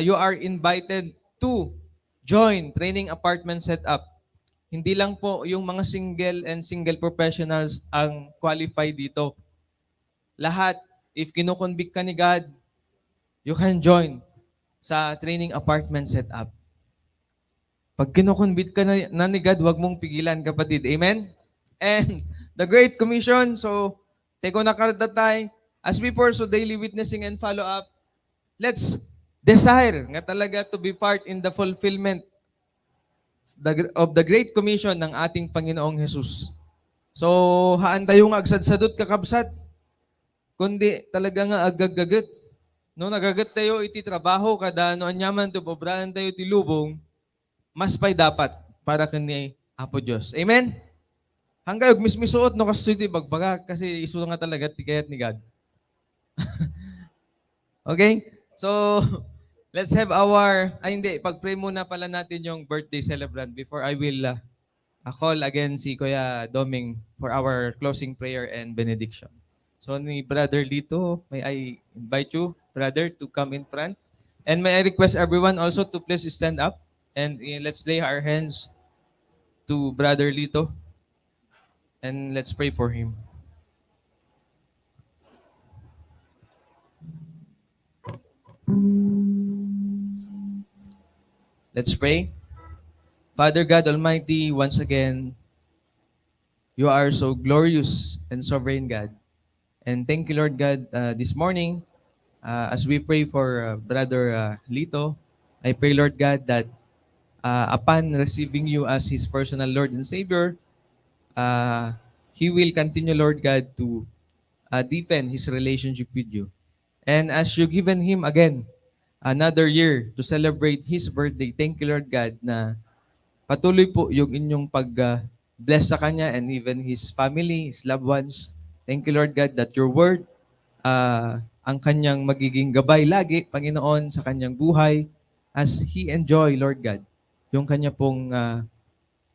You are invited to join training apartment setup. Hindi lang po yung mga single professionals ang qualified dito. Lahat, if kinukonvict ka ni God, you can join sa training apartment setup. Pag kinukonbit ka na ni God, huwag mong pigilan, kapatid. Amen? And the Great Commission, so take on a karatatay, as we pursue daily witnessing and follow up, let's desire nga talaga to be part in the fulfillment of the Great Commission ng ating Panginoong Jesus. So, haan tayo nga agsadsadot kakabsat, kundi talaga nga agagagat. No, nagagat tayo iti trabaho, kada no anyaman to pobraan tayo ti lubong, mas pa'y dapat para kani Apo Diyos. Amen? Hanggang mismisuot no kasi iti bagbaga kasi iso nga talaga ti kayat ni God. Okay? So, let's have hindi, pag-pray muna pala natin yung birthday celebrant before I will call again si Kuya Doming for our closing prayer and benediction. So, ni Brother Lito, may I invite you, brother, to come in front. And may I request everyone also to please stand up and let's lay our hands to Brother Lito and let's pray for him. Let's pray. Father God Almighty, once again, you are so glorious and sovereign God. And thank you, Lord God, this morning, as we pray for Brother Lito, I pray, Lord God, that upon receiving you as his personal Lord and Savior, he will continue, Lord God, to deepen his relationship with you. And as you've given him again another year to celebrate his birthday, thank you, Lord God, na patuloy po yung inyong pag-bless sa kanya and even his family, his loved ones. Thank you, Lord God, that your word, ang kanyang magiging gabay lagi, Panginoon, sa kanyang buhay as he enjoy, Lord God, yung kanya pong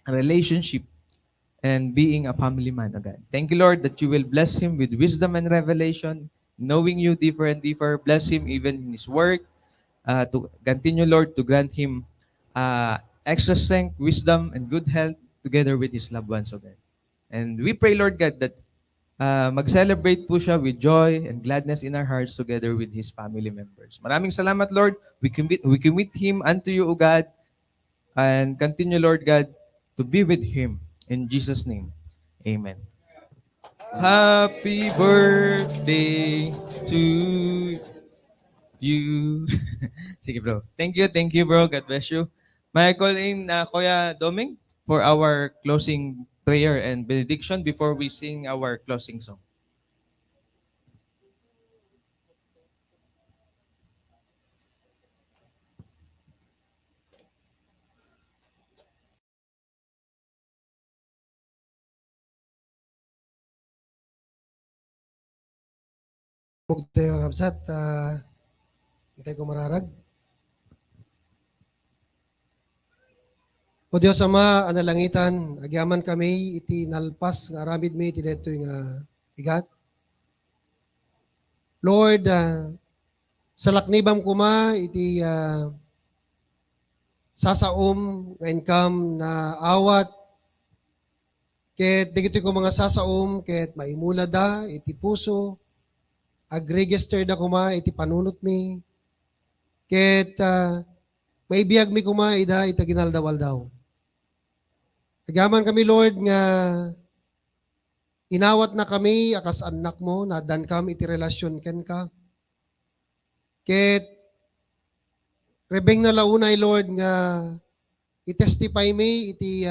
relationship and being a family man, O God. Thank you, Lord, that you will bless him with wisdom and revelation, knowing you deeper and deeper. Bless him even in his work. To continue, Lord, to grant him extra strength, wisdom, and good health together with his loved ones, O God. And we pray, Lord God, that mag-celebrate po siya with joy and gladness in our hearts together with his family members. Maraming salamat, Lord. We commit him unto you, O God, and continue, Lord God, to be with him. In Jesus' name, amen. Happy birthday to you. Sige, bro. Thank you, bro. God bless you. May I call in Kuya Doming for our closing prayer and benediction before we sing our closing song. Mugtayo kakabsat, hintay ko mararag. O Diyos Ama, analangitan, agyaman kami, iti nalpas, nga aramid mi, iti dito yung bigat. Lord, sa laknibam kuma, iti sasaom, nga income na awat, ket digito ko mga sasaom, ket maimula da, iti puso, ag-register da kuma, iti panunot mi, ket maibiyag mi kuma, ida, ita ginaldawal daw. Agaman kami, Lord, nga inawat na kami, akas anak mo, nadan kami iti relasyon ken ka. Ket, rebeng na launay, Lord, nga i-testify mi, iti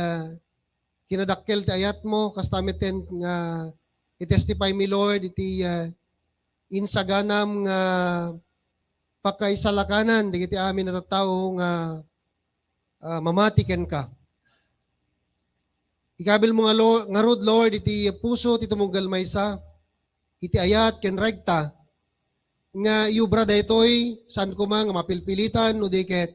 kinadakkel ti ayat mo, kastamiten nga i-testify mi, Lord, iti insaganam nga pakaisalakanan, digiti amin na tattao nga mamatiken ka. Ikabil mo nga rod, Lord, iti puso, iti tumunggal maysa, iti ayat, ken regta, nga yubra da ito'y, san ko nga mapilpilitan, no diket,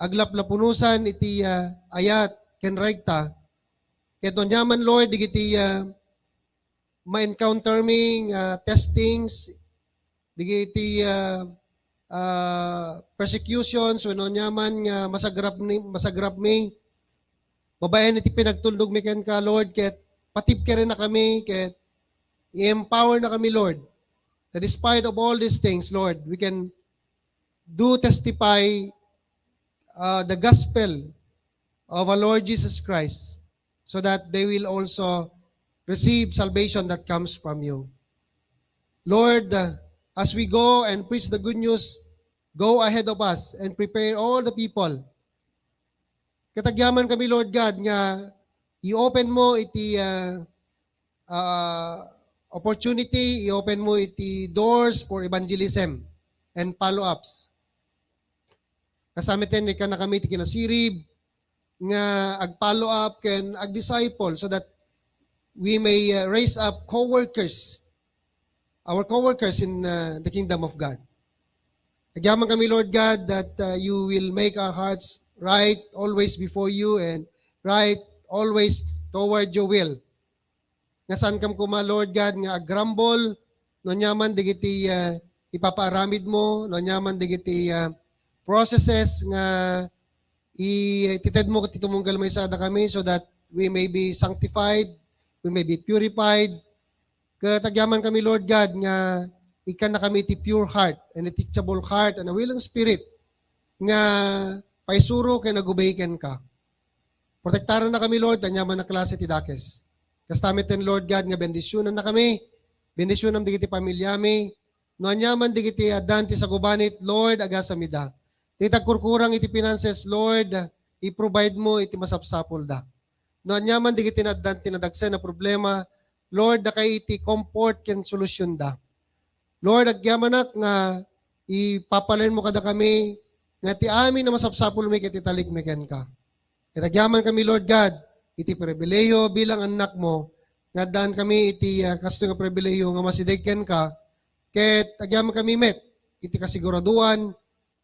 aglaplapunusan, iti ayat, ken regta, keto nyaman, Lord, digiti ma-encounter me, testings, digiti persecutions, wano nyaman, nga masagrap me, babayan iti pinagtundog mi ken ka, Lord, ket patip ka rin na kami, ket i-empower na kami, Lord, that despite of all these things, Lord, we can do testify the gospel of our Lord Jesus Christ, so that they will also receive salvation that comes from you. Lord, as we go and preach the good news, go ahead of us and prepare all the people. Katagyaman kami, Lord God, nga i-open mo iti opportunity, i-open mo iti doors for evangelism and follow-ups. Kasamitin ni ka na kami iti kinasirib, nga ag-follow up ken ag-disciple so that we may raise up co-workers, our co-workers in the kingdom of God. Nagyaman kami, Lord God, that you will make our hearts right always before you and right always toward your will. Nga saan kam kuma, Lord God, nga agrambol, no nyaman digiti ipapaaramid mo, no nyaman digiti processes nga itited mo iti tumunggal may sada kami so that we may be sanctified, we may be purified. Katagyaman kami, Lord God, nga ikan na kami iti pure heart and a teachable heart and a willing spirit nga paisuro kay nagubayken ka. Protektaran na kami, Lord, anyaman na klase ti dakes. Kastamiten, Lord God, nga bendisyonan na kami, bendisyonan digiti pamilyami, no anyaman digiti adan ti sagubanit, Lord, agasamida. Titagkurkurang iti finances, Lord, i-provide mo iti masapsapol da. No anyaman digiti nadan tinadagsen na problema, Lord, da kay iti comfort ken solusyon da. Lord, agyamanak nga ipapalain mo kada kami nga ti amin na masapsapol mi ket italigmeken ka. Ket agyaman kami, Lord God, iti pribileyo bilang anak mo, nga daan kami iti kasto nga pribileyo nga masidegken ka, ket agyaman kami met, iti kasiguraduan,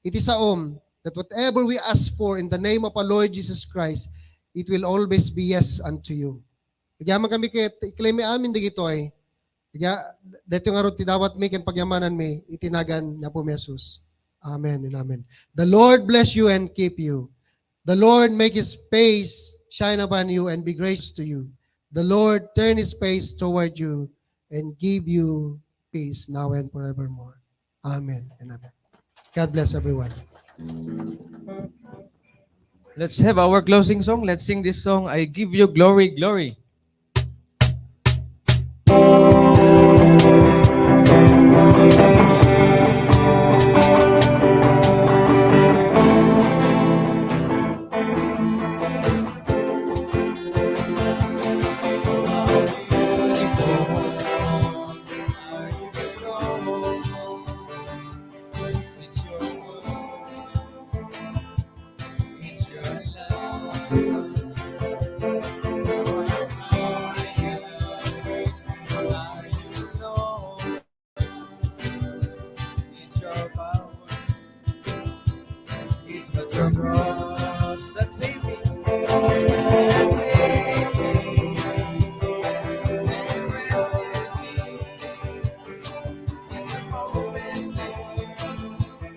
iti saom, that whatever we ask for in the name of our Lord Jesus Christ, it will always be yes unto you. Agyaman kami ket iklemi amin digitoy, dito nga ron tidawat mi ken pagyamanan mi, itinagan na po Jesus. Amen and amen. The Lord bless you and keep you. The Lord make His face shine upon you and be gracious to you. The Lord turn His face toward you and give you peace now and forevermore. Amen and amen. God bless everyone. Let's have our closing song. Let's sing this song, I Give You Glory, Glory. It's your word, it's your love. It's your power, it's but your cross that saved me, that saved me, and rescued me. It's a moment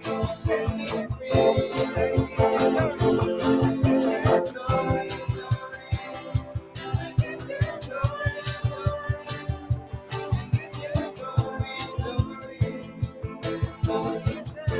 you set me free. I give you glory, glory, I give you glory, glory, I give you glory, glory, Jesus.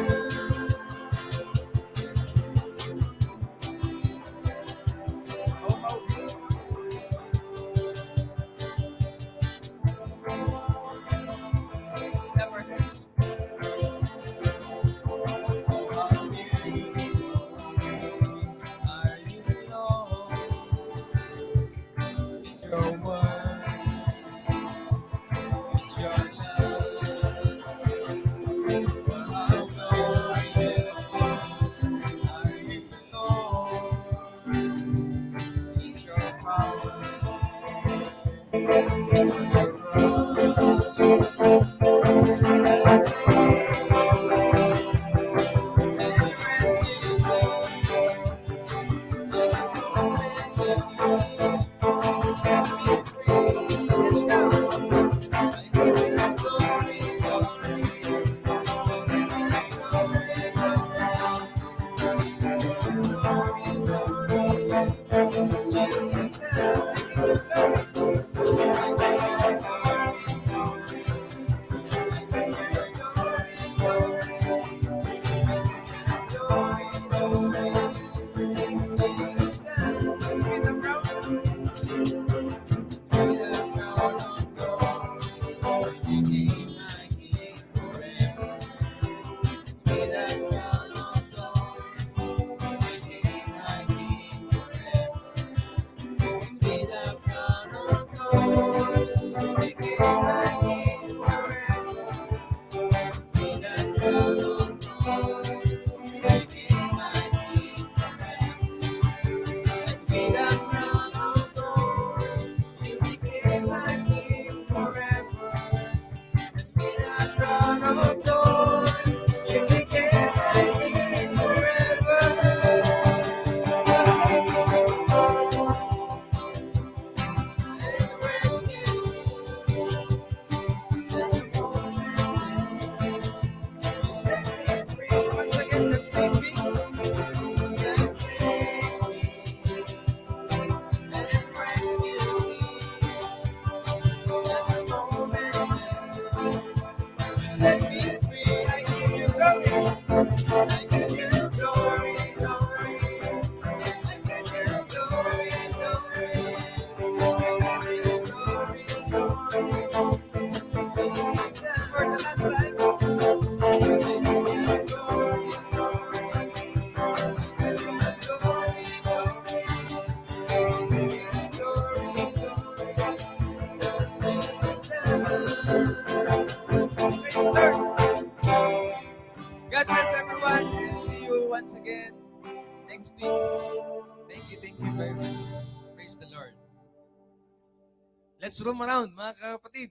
you very much. Praise the Lord. Let's roam around, mga kapatid.